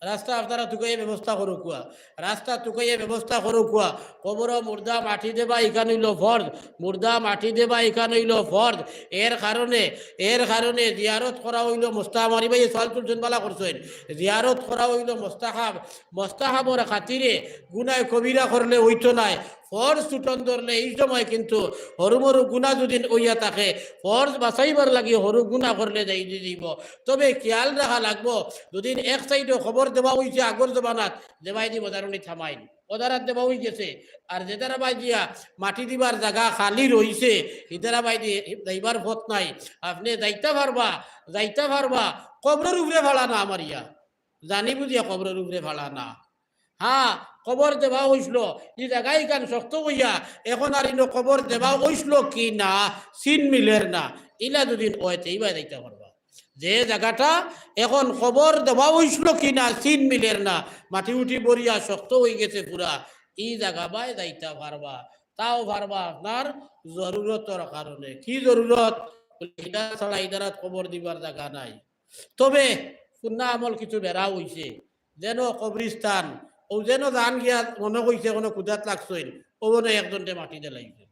রাস্তা আপনারা তুকাইয়া ব্যবস্থা করো কুয়া, রাস্তা তুকাইয়া ব্যবস্থা করো কুয়া। কবরো মুর্দা মাটি দেবা ইখান অইলো ফরজ, মুর্দা মাটি দেবা ইখান অইলো ফরজ। এর কারণে, এর কারণে জিয়ারত করা অইলো মুস্তাহাব। আমার ভাইয়ে সওয়াল তুলছইন, বালা করছইন। জিয়ারত করা অইলো মুস্তাহাব, মুস্তাহাবর খাতিরে গুনায় কবিরা করলে অইতো নায়। ফরজ ছুটন ধরলে এই সময় কিন্তু হরুমরু গুনা যদি অইয়া থাকে, ফরজ বাঁচাইবার লাগি হরু গুনা করলে যাই দি দিব। তবে খেয়াল রাখা লাগবো, যদি এক সাইডো কবর দেওয়া অইছে আগর জমানাত, দেওয়াই দি বজারুনি থামাইন, ওদারাত দেওয়া অই গেছে, আর যেতারা বাই দিয়া মাটি দিবার জাগা খালি রইছে, হিতারা বাই দি যাইবার পথ নাই। আপনে যাইতা পারবা, যাইতা পারবা, কবরর উপরে ফালা না মারিয়া, জানি বুঝিয়া কবরর উপরে ফালা না। হ্যাঁ, কবর দেওয়া অইছিল, ই জাগা ইখান শক্ত অইয়া, এখন আর ইনো কবর দেওয়া অইছিল কি না, চিন মিলের না, ইলা যদি অয়, তে ইবায় যাইতা পারবা। যে জাগাটা এখন কবর দেওয়া অইছিল কি না, চিন মিলের না, মাটি উঠি বরিয়া শক্ত অই গেছে পুরা, ই জাগা বায় যাইতা পারবা। তাও পারবা আপনার জরুরতর কারণে। কি জরুরত? বলে, ইটা ছাড়া ইদারাত কবর দিবার জাগা নাই। তবে পুন্না আমল কিছু বেড়া অইছে, যেন কবরিস্তান, অউ যেন জান গিয়া মনো কইছে কোনো কুদাত লাগছইন, অউ মনো একজনটে মাটি দিলাইছে।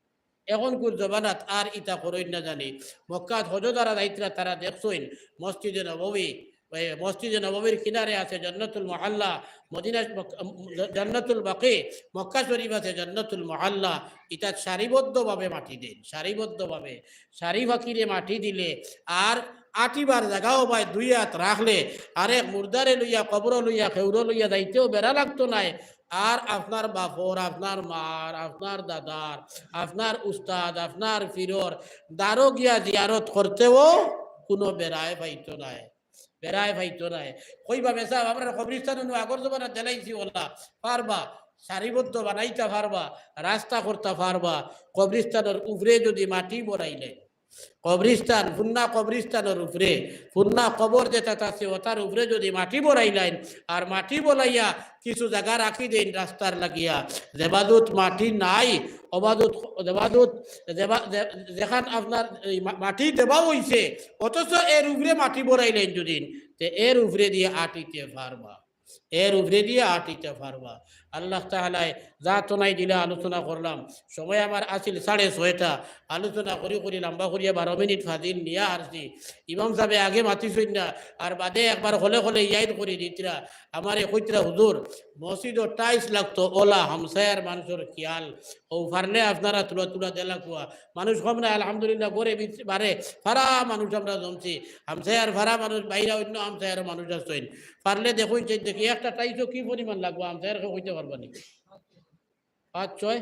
এখন কুর জমানাত আর ইতা করইন না জানি। মক্কাত হজো যারা যাইতরা তারা দেখছইন, মসজিদে নববী, এ, মসজিদে নববীর কিনারে আছে জান্নাতুল মুআল্লা, মদিনা মক-, জান্নাতুল বাকি, মক্কা শরীফ আছে জান্নাতুল মুআল্লা। ইতা সারিবদ্ধভাবে মাটি দেন, সারিবদ্ধভাবে। সারি ফাকিরে মাটি দিলে আর আটিবার জাগাও বায় দুই আত রাখলে, আরেক মুর্দারে লইয়া, কবরো লইয়া, খেউরো লইয়া যাইতেও বেড়া লাগতো নায়। আর আপনার বাপর, আপনার মার, আপনার দাদার, আপনার উস্তাদ, আপনার পীরর দারো গিয়া জিয়ারত করতেও কোনো বেড়ায় পাইতো নায়, বেড়ায় পাইতো নায়। কইবা, "মেসাব, আমরা কবরিস্তান নু আগর জমানাত দিলাইছি ওলা।" পারবা, সারিবদ্ধ বানাইতা পারবা, রাস্তা করতা পারবা। কবরিস্তানর উপরে যদি মাটি বড়াইলে, কবরিস্তান, পুন্না কবরিস্তানর উপরে, পুন্না কবর যেটা আছে, ওটার উপরে যদি মাটি বড়াইলাইন, আর মাটি বলাইয়া কিছু জাগা রাখি দেন রাস্তার লাগিয়া, যেবাদুত মাটি নাই, অবাদুত, যেবাদুত, যেবা-, যে-, যেখান আপনার এই মা-, মাটি দেওয়া অইছে, অথচ এর উপরে মাটি বড়াইলাইন যদি, তে এর উপরে দিয়া আটিতে পারবা। এর উপরে দিয়া আটিতে পারবা। আল্লাহ তাআলায় যা তো নাই দিলে আলোচনা করলাম। সময় আমার আছিল সাড়ে ছয়টা। আলোচনা করি করি লম্বা করিয়া বারো মিনিট ফাজিল নিয়া হারছি। ইমাম সাবে আগে মাতিছইন না, আর বাদে একবার হলে হলে ইয়াদ করি দিতরা। আমারে কইতরা, "হুজুর, মসজিদো tiles লাগতো, ওলা হামসায়ার মানুষর খিয়াল। ও পারলে আপনারা তুলা তুলা দেলা কুয়া।" মানুষ কম না, আলহামদুলিল্লাহ, ঘরে ভিতরে বারে ফারা মানুষ আমরা জমছি। হামসায়ার ফারা মানুষ, বাইরা অন্য হামসায়ার মানুষ আছইন। পারলে দেখইন যে দেখি একটা tiles ও কি পরিমাণ লাগবো, হামসায়ার কেউ কইতে পারবা নি? পাঁচ ছয়?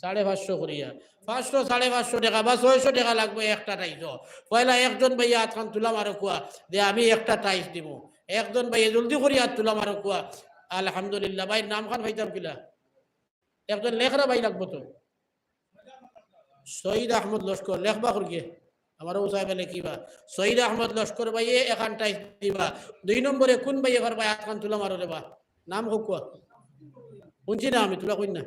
সাড়ে পাঁচশো করিয়া। পাঁচশো, সাড়ে পাঁচশো টেকা বা ছয়শো টেকা লাগবো একটা tiles ও। পয়লা একজন ভাইয়ে আতখান তুলা মারো কুয়া, যে আমি একটা tiles দিমু। একজন ভাইয়ে জলদি করি আত তুলা মারো কুয়া। আলহামদুলিল্লাহ, ভাইর নাম খান পাইতাম কিলা? একজন লেখরা ভাই লাগবো তো। সৈয়দ আহমদ লস্কর, লেখবা করিয়া। আমার ও সাহেব লেখিবা। সৈয়দ আহমদ লস্কর ভাইয়ে এখান tiles দিবা। দুই নম্বরে কোন ভাইয়ে পারবা? আতখান তুলা মারো রে বা। নাম কউক্কা। হুনছি না আমি, তুলা কইন না।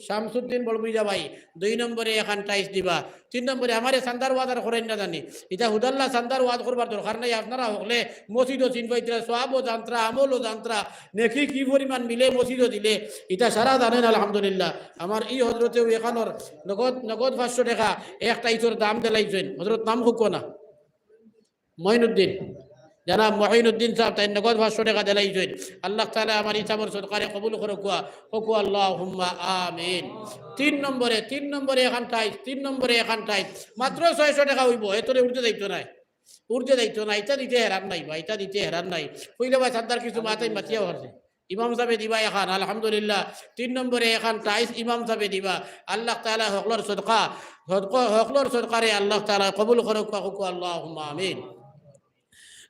শামসুদ্দিন বড়মুজা ভাই, দুই নম্বরে এখান টাইস দিবা। তিন নম্বরে আমারে চান্দার ওয়াজ আর করেন না জানি। ইটা হুদাল্লা চান্দার ওয়াজ করবার দরকার নাই। আপনারা হকলে মসজিদও চিন পাইতরা, সওয়াবও জানতরা, আমলও জানতরা, নেকি কি পরিমাণ মিলে মসজিদও দিলে, ইটা সারা জানেন আলহামদুলিল্লাহ। আমার ই হজরতেও এখানোর নগদ, নগদ পাঁচশো টেকা এক টাইসর দাম দিলাইছইন। হজরত নাম কউক্কা না? মঈনুদ্দিন, জনাব মঈনুদ্দিন সাব, তাইন নগদ পাঁচশো টেকা দিলাইছইন। আল্লাহ তাআলা আমার ই সাবর সদকারে কবুল করউক্কা, কউক্কা আল্লাহুম্মা আমিন। তিন নম্বরে, তিন নম্বরে এখান টাইস, তিন নম্বরে এখান টাইস, মাত্র ছয়শো টেকা অইবো, এতরে উঠতে যাইতো নায়, উঠতে যাইতো নায়। ইটা দিতে হেরান নাই বা, ইটা দিতে হেরান নাই। কইলে বা চান্দার কিছু মাথায় মাতিয়া পারছে। ইমাম সাবে দিবা এখান, আলহামদুলিল্লাহ। তিন নম্বরে এখান টাইস ইমাম সাবে দিবা। আল্লাহ তাআলা হকলর সদকা, হকল-, হকলর সদকারে আল্লাহ তাআলা কবুল করউক্কা, কউক্কা আল্লাহুম্মা আমিন।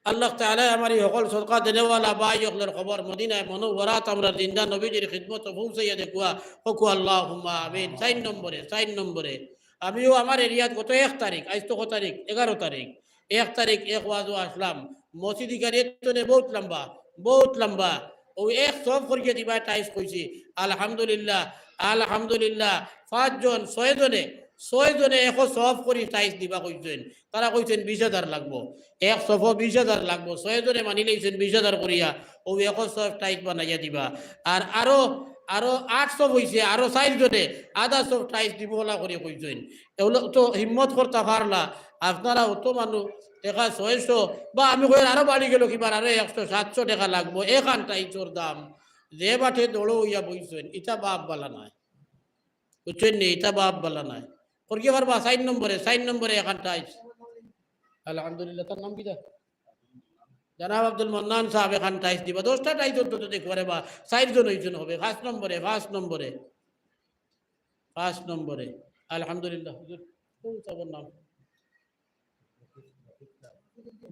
আল্লাহ তাআলা আমার ই হকল সদকা দেনেওয়ালা ভাই হকলর কবর মদিনায় মুনাওয়ারাত আমরার জিন্দা নবীজির খিদমতো পৌঁছাইয়া দেউক্কা, কউক্কা আল্লাহুম্মা আমিন। চাইর নম্বরে, চাইর নম্বরে, আমিও আমার এরিয়াত গত এক তারিখ, আইজ তো কত তারিখ? এগারো তারিখ। এক তারিখ এক ওয়াজও আসলাম। মসজিদ ইখান এতনে বউত লম্বা, বউত লম্বা। অউ এক সফ করিয়া দিবা টাইস কইছি। আলহামদুলিল্লাহ, আলহামদুলিল্লাহ। পাঁচজন, ছয়জনে, ছয়জনে একো সফ করি টাইস দিবা কইছইন। তারা কইছইন বিশ হাজার লাগবো। এক সফো বিশ হাজার লাগবো। ছয়জনে মানিলাইছইন বিশ হাজার করিয়া। অউ একো সফ টাইস বানাইয়া দিবা। আর আরো, আরো আট সফ অইছে, আরো চাইরজনে আধা সফ টাইস দিবো অলা করি কইছইন। এগুলো তো হিম্মত করতা পারলা, আপনারা অত মানুষ, টেকা ছয়শো, বা আমি কই আরো বাড়ি গেল কিবার, আরো একশো, সাতশো টেকা লাগবো, এখান টাইসর দাম, যে বাটে দড়ো অইয়া বইছইন, ইটা বাপ বালা নায়, বুঝছইন নি? ইটা বাপ বালা নায়। করিয়া পারবা, চাইর নম্বরে, চাইর নম্বরে এখান টাইস। আলহামদুলিল্লাহ, তার নাম কিতা? জনাব আব্দুল মান্নান সাব এখান টাইস দিবা, দশটা টাইস অন্তত দেখবা রে বা, চাইরজন অইজন হবে, পাঁচ নম্বরে, পাঁচ নম্বরে। পাঁচ নম্বরে। আলহামদুলিল্লাহ, হুজুর, কোন সাবর নাম?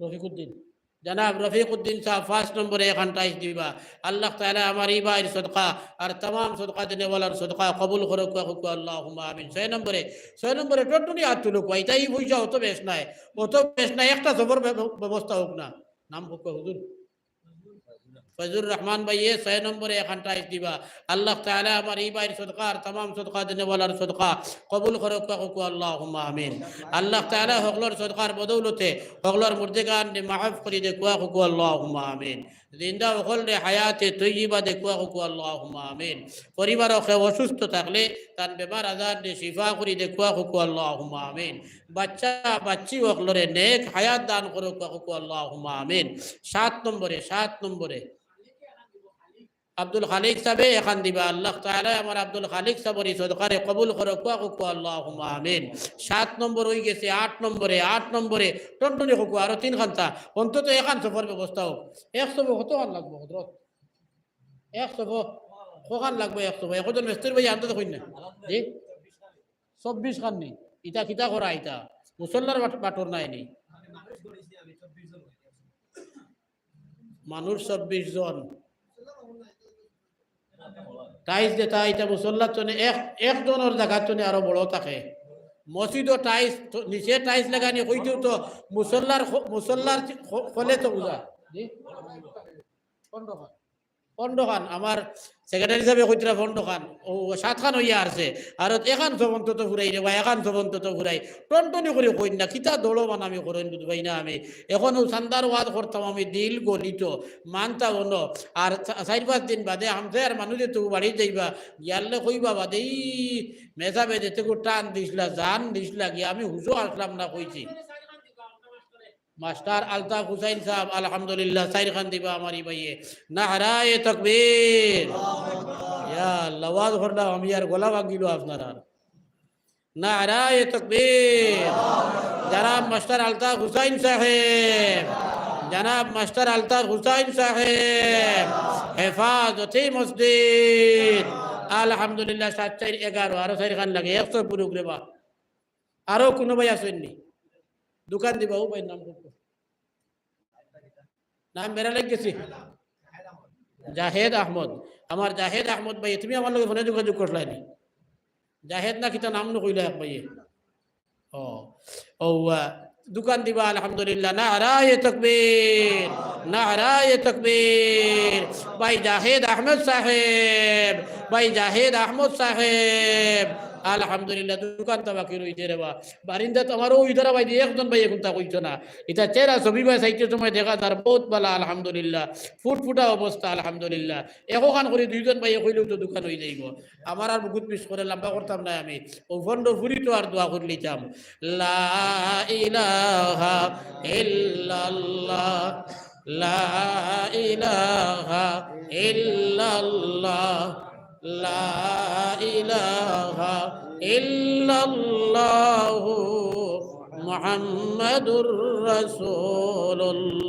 রফিকুদ্দিন। জনাব রফিকুদ্দিন সাব পাঁচ নম্বরে এখান টাইস দিবা। আল্লাহ তাআলা আমার ই ভাইর সদকা আর তামাম সদকা দেনেওয়ালার সদকা কবুল করউক্কা, কউক্কা আল্লাহুম্মা আমিন। ছয় নম্বরে, ছয় নম্বরে টুনটুনি আত তুলউক্কা, ইটা ই পয়সা অত বেশ নায়, অত বেশ নায়, একটা সফর ব্যব-, ব্যবস্থা অউক না। নাম কউক্কা হুজুর? ফয়জুর রহমান ভাইয়ে ছয় নম্বরে এখান টাইস দিবা। আল্লাহ তাআলা আমার ই ভাইর সদকা আর তামাম সদকা দেনেওয়ালার সদকা কবুল করউক্কা, কউক্কা আল্লাহুম্মা আমিন। আল্লাহ তাআলা হকলর সদকার বদৌলতে হকলর মুর্দেগানরে মাফ করি দেউক্কা, কউক্কা আল্লাহুম্মা আমিন। জিন্দা হকলরে হায়াতে তৈয়বা দেউক্কা, কউক্কা আল্লাহুম্মা আমিন। পরিবারো কেউ অসুস্থ থাকলে তান বেমার আজাররে শিফা করি দেউক্কা, কউক্কা আল্লাহুম্মা আমিন। বাচ্চা বাচ্চি হকলরে নেক হায়াত দান করউক্কা, কউক্কা আল্লাহুম্মা আমিন। সাত নম্বরে, সাত নম্বরে আব্দুল খালিক সাবে এখান দিবা। আল্লাহ তাআলা আমার আব্দুল খালিক সাবর ই সদকারে কবুল করউক্কা, কউক্কা আল্লাহুম্মা আমিন। সাত নম্বর অইগেছে, আট নম্বরে, আট নম্বরে টুনটুনি কউক্কা, আরো তিনখান তা, অন্তত এখান সফর ব্যবস্থা অউক। এক সফো কতখান লাগবো হজরত? এক সফো কখান লাগবো? এক সফো একজন মিস্ত্রি ভাই আনতে তো কইন না। জি, চব্বিশ খান নি? ইটা কিতা করা ইটা? মুসল্লার বাট-, বাটর নাই নি? মানুষ চব্বিশ জন। টাইস যেটা, ইটা মুসল্লার তনে এক, একজনর জাগার তনে আরো বড় থাকে। মসজিদও টাইস, তো নিচে টাইস লাগানি কইতেও তো মুসল্লার খ-, মুসল্লার খ-, খলে তো বুঝা। জি? পনেরো খান। পনেরো খান, আমার সেক্রেটারি সাবে কইতরা পনেরো খান, ও সাত খান অইয়া আরছে। আর এখান সফ অন্তত ফুরাই রে বা, এখান সফ অন্তত ফুরাই। টুনটুনি করি কইন না, কিতা দড়ো বানামি করইন বুঝবায় না আমি। এখন অউ চান্দার ওয়াজ করতাম আমি, দিল গলিত, মানতা অনো। আর চা-, চাইর পাঁচ দিন বাদে হামসায়ার মানুষে তো বাড়ি যাইবা, গিয়ালে কইবা বাদে, "ই মেসাবে যেতে গো টান দিছলা, জান দিছলা গিয়া, আমি হুশো আসলাম না," কইছি। মাস্টার আলতাফ হুসাইন সাব, আলহামদুলিল্লাহ, চাইর খান দিবা আমার ই ভাইয়ে। নারায়ে তাকবীর। ইয়া আল্লাহ, ওয়াজ করলাম আমি আর গলা ভাঙ্গিল আপনারার। নারায়ে তাকবীর। জনাব মাস্টার আলতাফ হুসাইন সাহেব, জনাব মাস্টার আলতাফ হুসাইন সাহেব, হেফাজতে মসজিদ। আলহামদুলিল্লাহ, সাত চাইর এগারো, আরো চাইর খান লাগে, একশো পুরুক রে বা। আরো কুনু ভাই আছইন নি? দোকান দিবা, অউ ভাইর নাম কউক্কা। নাম বেড়া লাগি গেছে। জাহেদ আহমদ। আমার জাহেদ আহমদ ভাই, তুমি আমার লগে ফোনে যোগাযোগ করলায় নি? জাহেদ না কিতা নাম নু কইলা এক ভাইয়ে। ও, ও, আহ, দোকান দিবা, আলহামদুলিল্লাহ। নারায়ে তাকবীর। নারায়ে তাকবীর। ভাই জাহিদ আহমদ সাহেব, ভাই জাহিদ আহমদ সাহেব। আলহামদুলিল্লাহ, দোকান তো বাকি রইছে রে বা। বারিন্দাত আমারও ওই ধারা ভাই দিয়ে একজন ভাই এখন তা কইতো না। ইটা চেহারা ছবি ভাই চাইতে সময় দেখা যার বহুত ভালা, আলহামদুলিল্লাহ। ফুটফুটা অবস্থা, আলহামদুলিল্লাহ। একোখান করি দুইজন ভাই কইলেও তো দোকান হয়ে যাইব। আমার আর বুকুত পিস করে লম্বা করতাম না আমি। ও ফন্ড ফুরি তো আর দোয়া করে নিতাম। লা ইলাহা ইল্লাল্লাহ, লা ইলাহা ইল্লাল্লাহ, লা ইলাহা ইল্লাল্লাহু মুহাম্মাদুর রাসূলুল্লাহ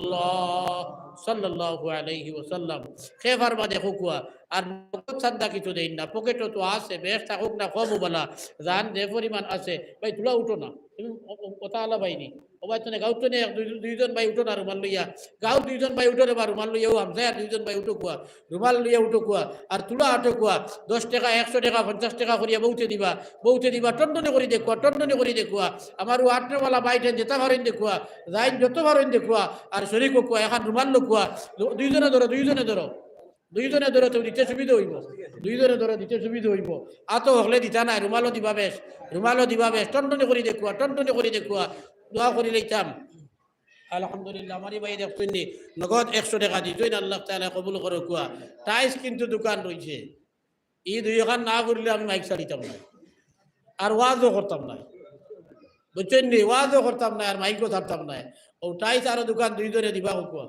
সাল্লাল্লাহু আলাইহি ওয়াসাল্লাম। কে পারবা দেখো কুয়া, আর নগদ চান্দা কিছু দেইন না, পকেটো তো আছে, বেশ থাকুক না কম বালা, জান যে পরিমাণ আছে, ভাই তুলা উঠো না, তুমি ও-, ও-, কথা আলা ভাই নি। ও ভাই, তুমি গাঁও তো এক দুই-, দুইজন ভাই উঠো না রুমাল লইয়া, গাঁও দুইজন ভাই উঠো রে বা রুমাল লইয়া, ও হামসায়া দুইজন ভাই উঠো কুয়া, রুমাল লইয়া উঠো কুয়া, আর তুলা আটো কুয়া, দশ টাকা, একশো টাকা, পঞ্চাশ টাকা করিয়া বউতে দিবা, বউতে দিবা, টনটনি করি দেখুয়া, টনটনি করি দেখুয়া, আমার ও আটনেওয়ালা বাইটেন যেতা পারেন দেখুয়া, যাইন যত পারেন দেখুয়া, আর শরিক কুয়া, এখন রুমাল লকুয়া, দু-, দুইজনে ধরো, দুইজনে ধরো। দুইজনে ধরো তো দিতে সুবিধা হইব, দুইজনে ধরো দিতে সুবিধা হইব। আতো হকলে দিতা নাই, রুমালও দিবা বেশ, রুমালও দিবা বেশ, টনটনি করি দেখুয়া, টনটনি করি দেখুয়া, দোয়া করি লইতাম। আলহামদুলিল্লাহ, আমারই ভাই দেখছেন নি, নগদ একশো টাকা দিছইন, আল্লাহ তাআলা কবুল করো কুয়া। টাইস কিন্তু দোকান রইছে, ই দুইখান না করলে আমি মাইক ছাড়িতাম না, আর ওয়াজও করতাম না, বুঝছেন নি? ওয়াজও করতাম না, আর মাইকও ছাড়তাম না। ও টাইস আরো দোকান দুইজনে দিবা কুয়া।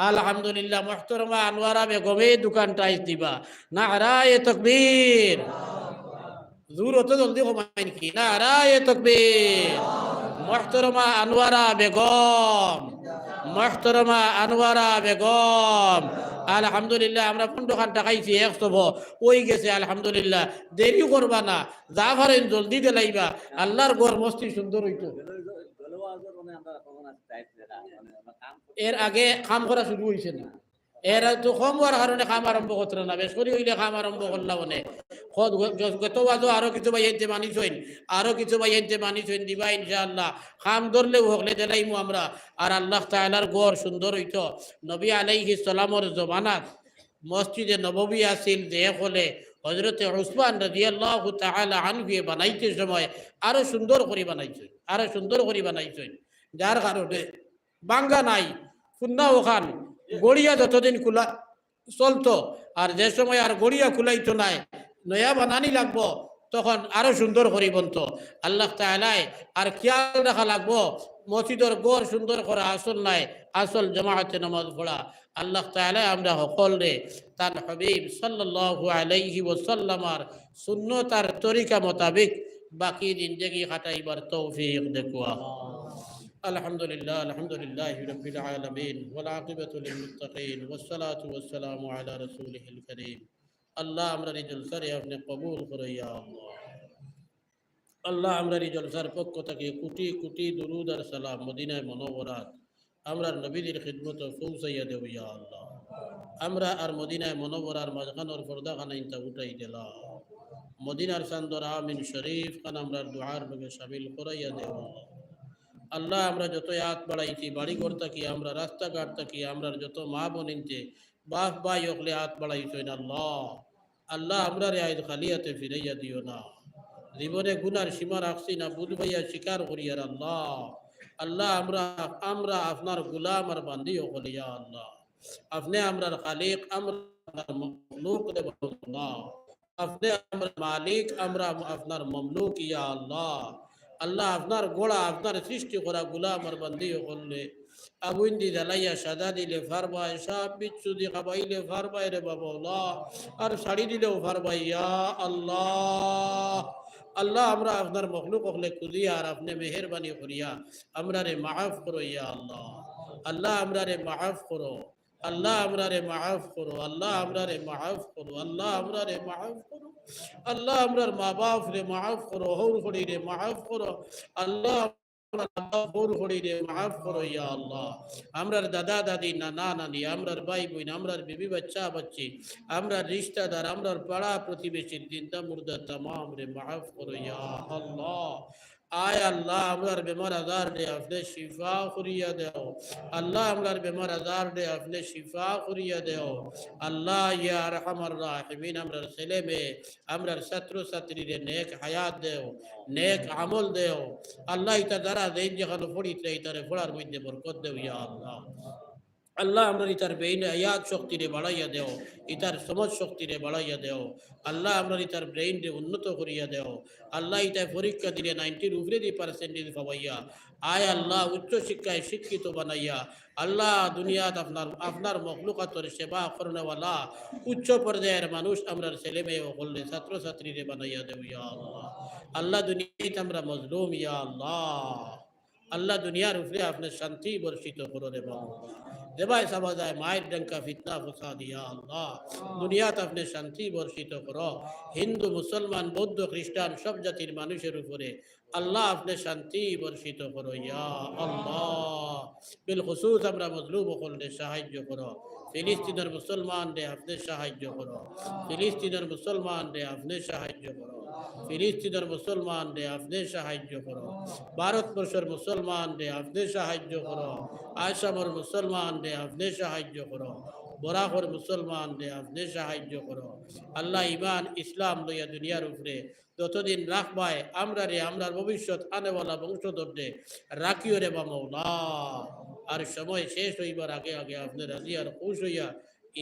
আলহামদুলিল্লাহ, মুহতারামা আনোয়ারা বেগমে দোকান টাইস দিবা। নারায়ে তাকবীর। জোর অত জলদি কমাইন কি? নারায়ে তাকবীর। মুহতারামা আনোয়ারা বেগম, মুহতারামা আনোয়ারা বেগম। আলহামদুলিল্লাহ, আমরা পনেরো খান টাকাইছি, এক সব ওই গেছে, আলহামদুলিল্লাহ। দেরি করবা না, যা পারেন জলদি দিলাইবা, আল্লাহর ঘর মসজিদ সুন্দর হইতো। এর আগে কাম করা শুরু হইছে না। এরা তো কম হওয়ার কারণে কাম আরম্ভ করতে না, বেশ করি হইলে কাম আরম্ভ করলা মানে। খোদ গ-, গ-, গত ওয়াজও আরো কিছু ভাই আনতে মানিছইন, আরো কিছু ভাই আনতে মানিছইন দিবা ইনশাআল্লাহ। কাম ধরলেও হকলে দিলাইমু আমরা। আর আল্লাহ তাআলার ঘর সুন্দর হইতো। নবী আলাইহিস সালামর জমানাত মসজিদে নববী আছিল, যে হলে হযরতে উসমান রাদিয়াল্লাহু তাআলা আনহুয়ে বানাইতে সময় আরো সুন্দর করি বানাইছইন, আরো সুন্দর করি বানাইছইন, যার কারণে ভাঙ্গা নাই, ফুন্না ওখান গড়িয়া যতদিন খোলা চলতো, আর যে সময় আর গড়িয়া খুলাইতো নাই, নয়া বানানি লাগবো, তখন আরো সুন্দর করি বনতো। আল্লাহ তাআলায় আর খেয়াল রাখা লাগবো, মসজিদর ঘর সুন্দর করা আসল নাই, আসল জামাতে নামাজ পড়া। আল্লাহ তাআলায় আমরা হকলরে তান হাবিব সাল্লাল্লাহু আলাইহি ওয়াসাল্লামর সুন্নত আর তরিকা মোতাবেক বাকি জিন্দেগি কাটাইবার তৌফিক দেখুয়া। الحمد لله، الحمد لله رب العالمين، والعاقبة للمتقين، والصلاة والسلام على رسوله الكريم. আল্লাহ, আমরার এই জলসারে আপনে কবুল করো, ইয়া আল্লাহ। আল্লাহ, আমরার এই জলসার পক্ষ থাকি কোটি কোটি দুরুদ আর সালাম মদিনায় মুনাওয়ারাত আমরার নবীজির খিদমতো পৌঁছাইয়া দেও, ইয়া আল্লাহ। আমরা আর মদিনায় মুনাওয়ারার মাঝখানোর পর্দাখান ইনতা উঠাই দিলাও। মদিনার চান্দর আমিন শরীফ খান আমরার দোয়ার লগে শামিল করাইয়া দেও, আল্লাহ। আল্লাহ, আমরা যত আত বাড়াইছি, বাড়ি ঘর থাকি, আমরা রাস্তাঘাট থাকি, আমরার যত মা বোন ইনতে, বাপ ভাই অকলে আত বাড়াইছইন, আল্লাহ। আল্লাহ, আমরারে আইজ খালি আতে ফিরাইয়া দিও না। জীবনে গুনার সীমা রাখছি না, বুঝ পাইয়া স্বীকার করিয়ার, আল্লাহ। আল্লাহ, আমরা, আমরা আপনার গোলাম আর বান্দি অকল, ইয়া আল্লাহ। আপনে আমরার খালিক, আমরা আপনার মখলুক রে বাবা, আল্লাহ। আপনে আমরার মালিক, আমরা আপনার মমলুক, ইয়া আল্লাহ। আল্লাহ, আপনার গড়া, আপনার সৃষ্টি করা গোলাম আর বান্দি অকলরে আগুইন দি জ্বালাইয়া সাজা দিলে পারবায়, সাপ বিচ্ছু দি খাবাইলে পারবায় রে বাবা, আল্লাহ। আর ছাড়ি দিলেও পারবায়, ইয়া আল্লাহ। আল্লাহ, আমরা আপনার মখলুক অকলে খুজিয়া আর আপনে মেহেরবানি করিয়া আমরারে মাফ করো, ইয়া আল্লাহ। আল্লাহ, আমরারে মাফ করো। আল্লাহ, আমরারে মাফ করো। আল্লাহ, আমরারে মাফ করো। আল্লাহ, আমরারে মাফ করো। আল্লাহ, আমরার মা বাপরে মাফ করো, হউর হড়িরে মাফ করো। আল্লাহ, আমরার মা বাপ, হউর হড়িরে মাফ করো, ইয়া আল্লাহ। আমরার দাদা দাদি, নানা নানি, আমরার ভাই বোন, আমরার বিবি বাচ্চা বাচ্চি, আমরার রিশতাদার, আমরার পাড়া প্রতিবেশীর জিন্দা মুর্দা তামামরে মাফ করো, ইয়া আল্লাহ। আয় আল্লাহ, আমরার বেমার আজাররে আপনে শিফা করিয়া দেও। আল্লাহ, আমরার বেমার আজাররে আপনে শিফা করিয়া দেও। আল্লাহ, ইয়া আরহামার রাহিমিন, আমরার ছেলে মেয়ে, আমরার ছাত্র ছাত্রীরে নেক হায়াত দেও, নেক আমল দেও। আল্লাহ, ইতা যারা যেইন যেখানো পড়িতরা, ইতারে পড়ার মধ্যে বরকত দেও, ইয়া আল্লাহ। আল্লাহ, আমরার ইতার ব্রেইন ইয়াদ শক্তিরে বাড়াইয়া দেও, ইতার সমঝ শক্তিরে বাড়াইয়া দেও। আল্লাহ, আমরার ইতার ব্রেইনরে উন্নত করিয়া দেও। আল্লাহ, ইতায় পরীক্ষা দিলে নাইনটির উপরেদি পার্সেন্টেজ পাওয়াইয়া, আয় আল্লাহ, উচ্চ শিক্ষায় শিক্ষিত বানাইয়া, আল্লাহ, দুনিয়াত আপনার, আপনার মখলুকাতর সেবা করনেওয়ালা উচ্চ পর্যায়ের মানুষ আমরার ছেলে মেয়ে অকলরে, ছাত্র ছাত্রীরে বানাইয়া দেও, ইয়া আল্লাহ। আল্লাহ, দুনিয়াত আমরা মজলুম, ইয়া আল্লাহ। আল্লাহ, দুনিয়ার উপরে আপনে শান্তি বর্ষিত করো রে বাবা। যেবায় চাওয়া যায় মাইর ডাঙ্গা ফিতনা ফসাদ, ইয়া আল্লাহ, দুনিয়াত আপনে শান্তি বর্ষিত করো। হিন্দু, মুসলমান, বৌদ্ধ, খ্রিস্টান সব জাতির মানুষের উপরে আল্লাহ, আপনে শান্তি বর্ষিত করো, ইয়া আল্লাহ। বিলখুসুস আমরা মজলুম অকলরে সাহায্য করো। ফিলিস্তিনর মুসলমানরে আপনে সাহায্য করো। ফিলিস্তিনর মুসলমানরে আপনে সাহায্য করো। ফিলিস্তিনর মুসলমানরে আপনে সাহায্য করো। ভারতবর্ষর মুসলমানরে আপনে সাহায্য করো। আসামর মুসলমানরে আপনে সাহায্য করো। বরাকর মুসলমানরে আপনে সাহায্য করো। আল্লাহ, ইমান ইসলাম লইয়া দুনিয়ার উপরে যতদিন রাখবায়, আমরারে, আমরার ভবিষ্যৎ আনেওয়ালা বংশধররে রাখিও রে বা মৌলা। আর সময় শেষ হইবার আগে আগে আপনে রাজি আর খুশ হইয়া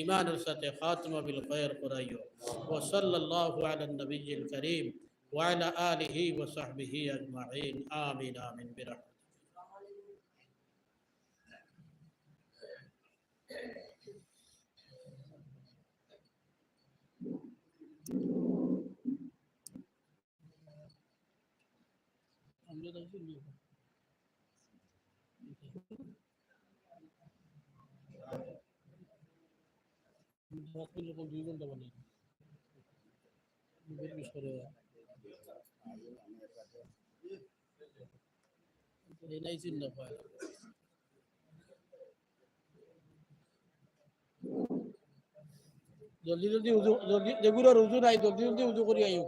ইমানের সাথে খাতমা বিল খৈর করাইও। ওয়া সাল্লাল্লাহু আলা নবিয়্যিল করিম ওয়া আলা আলিহি ওয়া সাহবিহি আজমাইন। আমিন, আমিন, বিরহমাতিকা। জলদি জলদি উজু, জলদি, যেগুলোর উজু নাই, জলদি জলদি উজু করি আইও।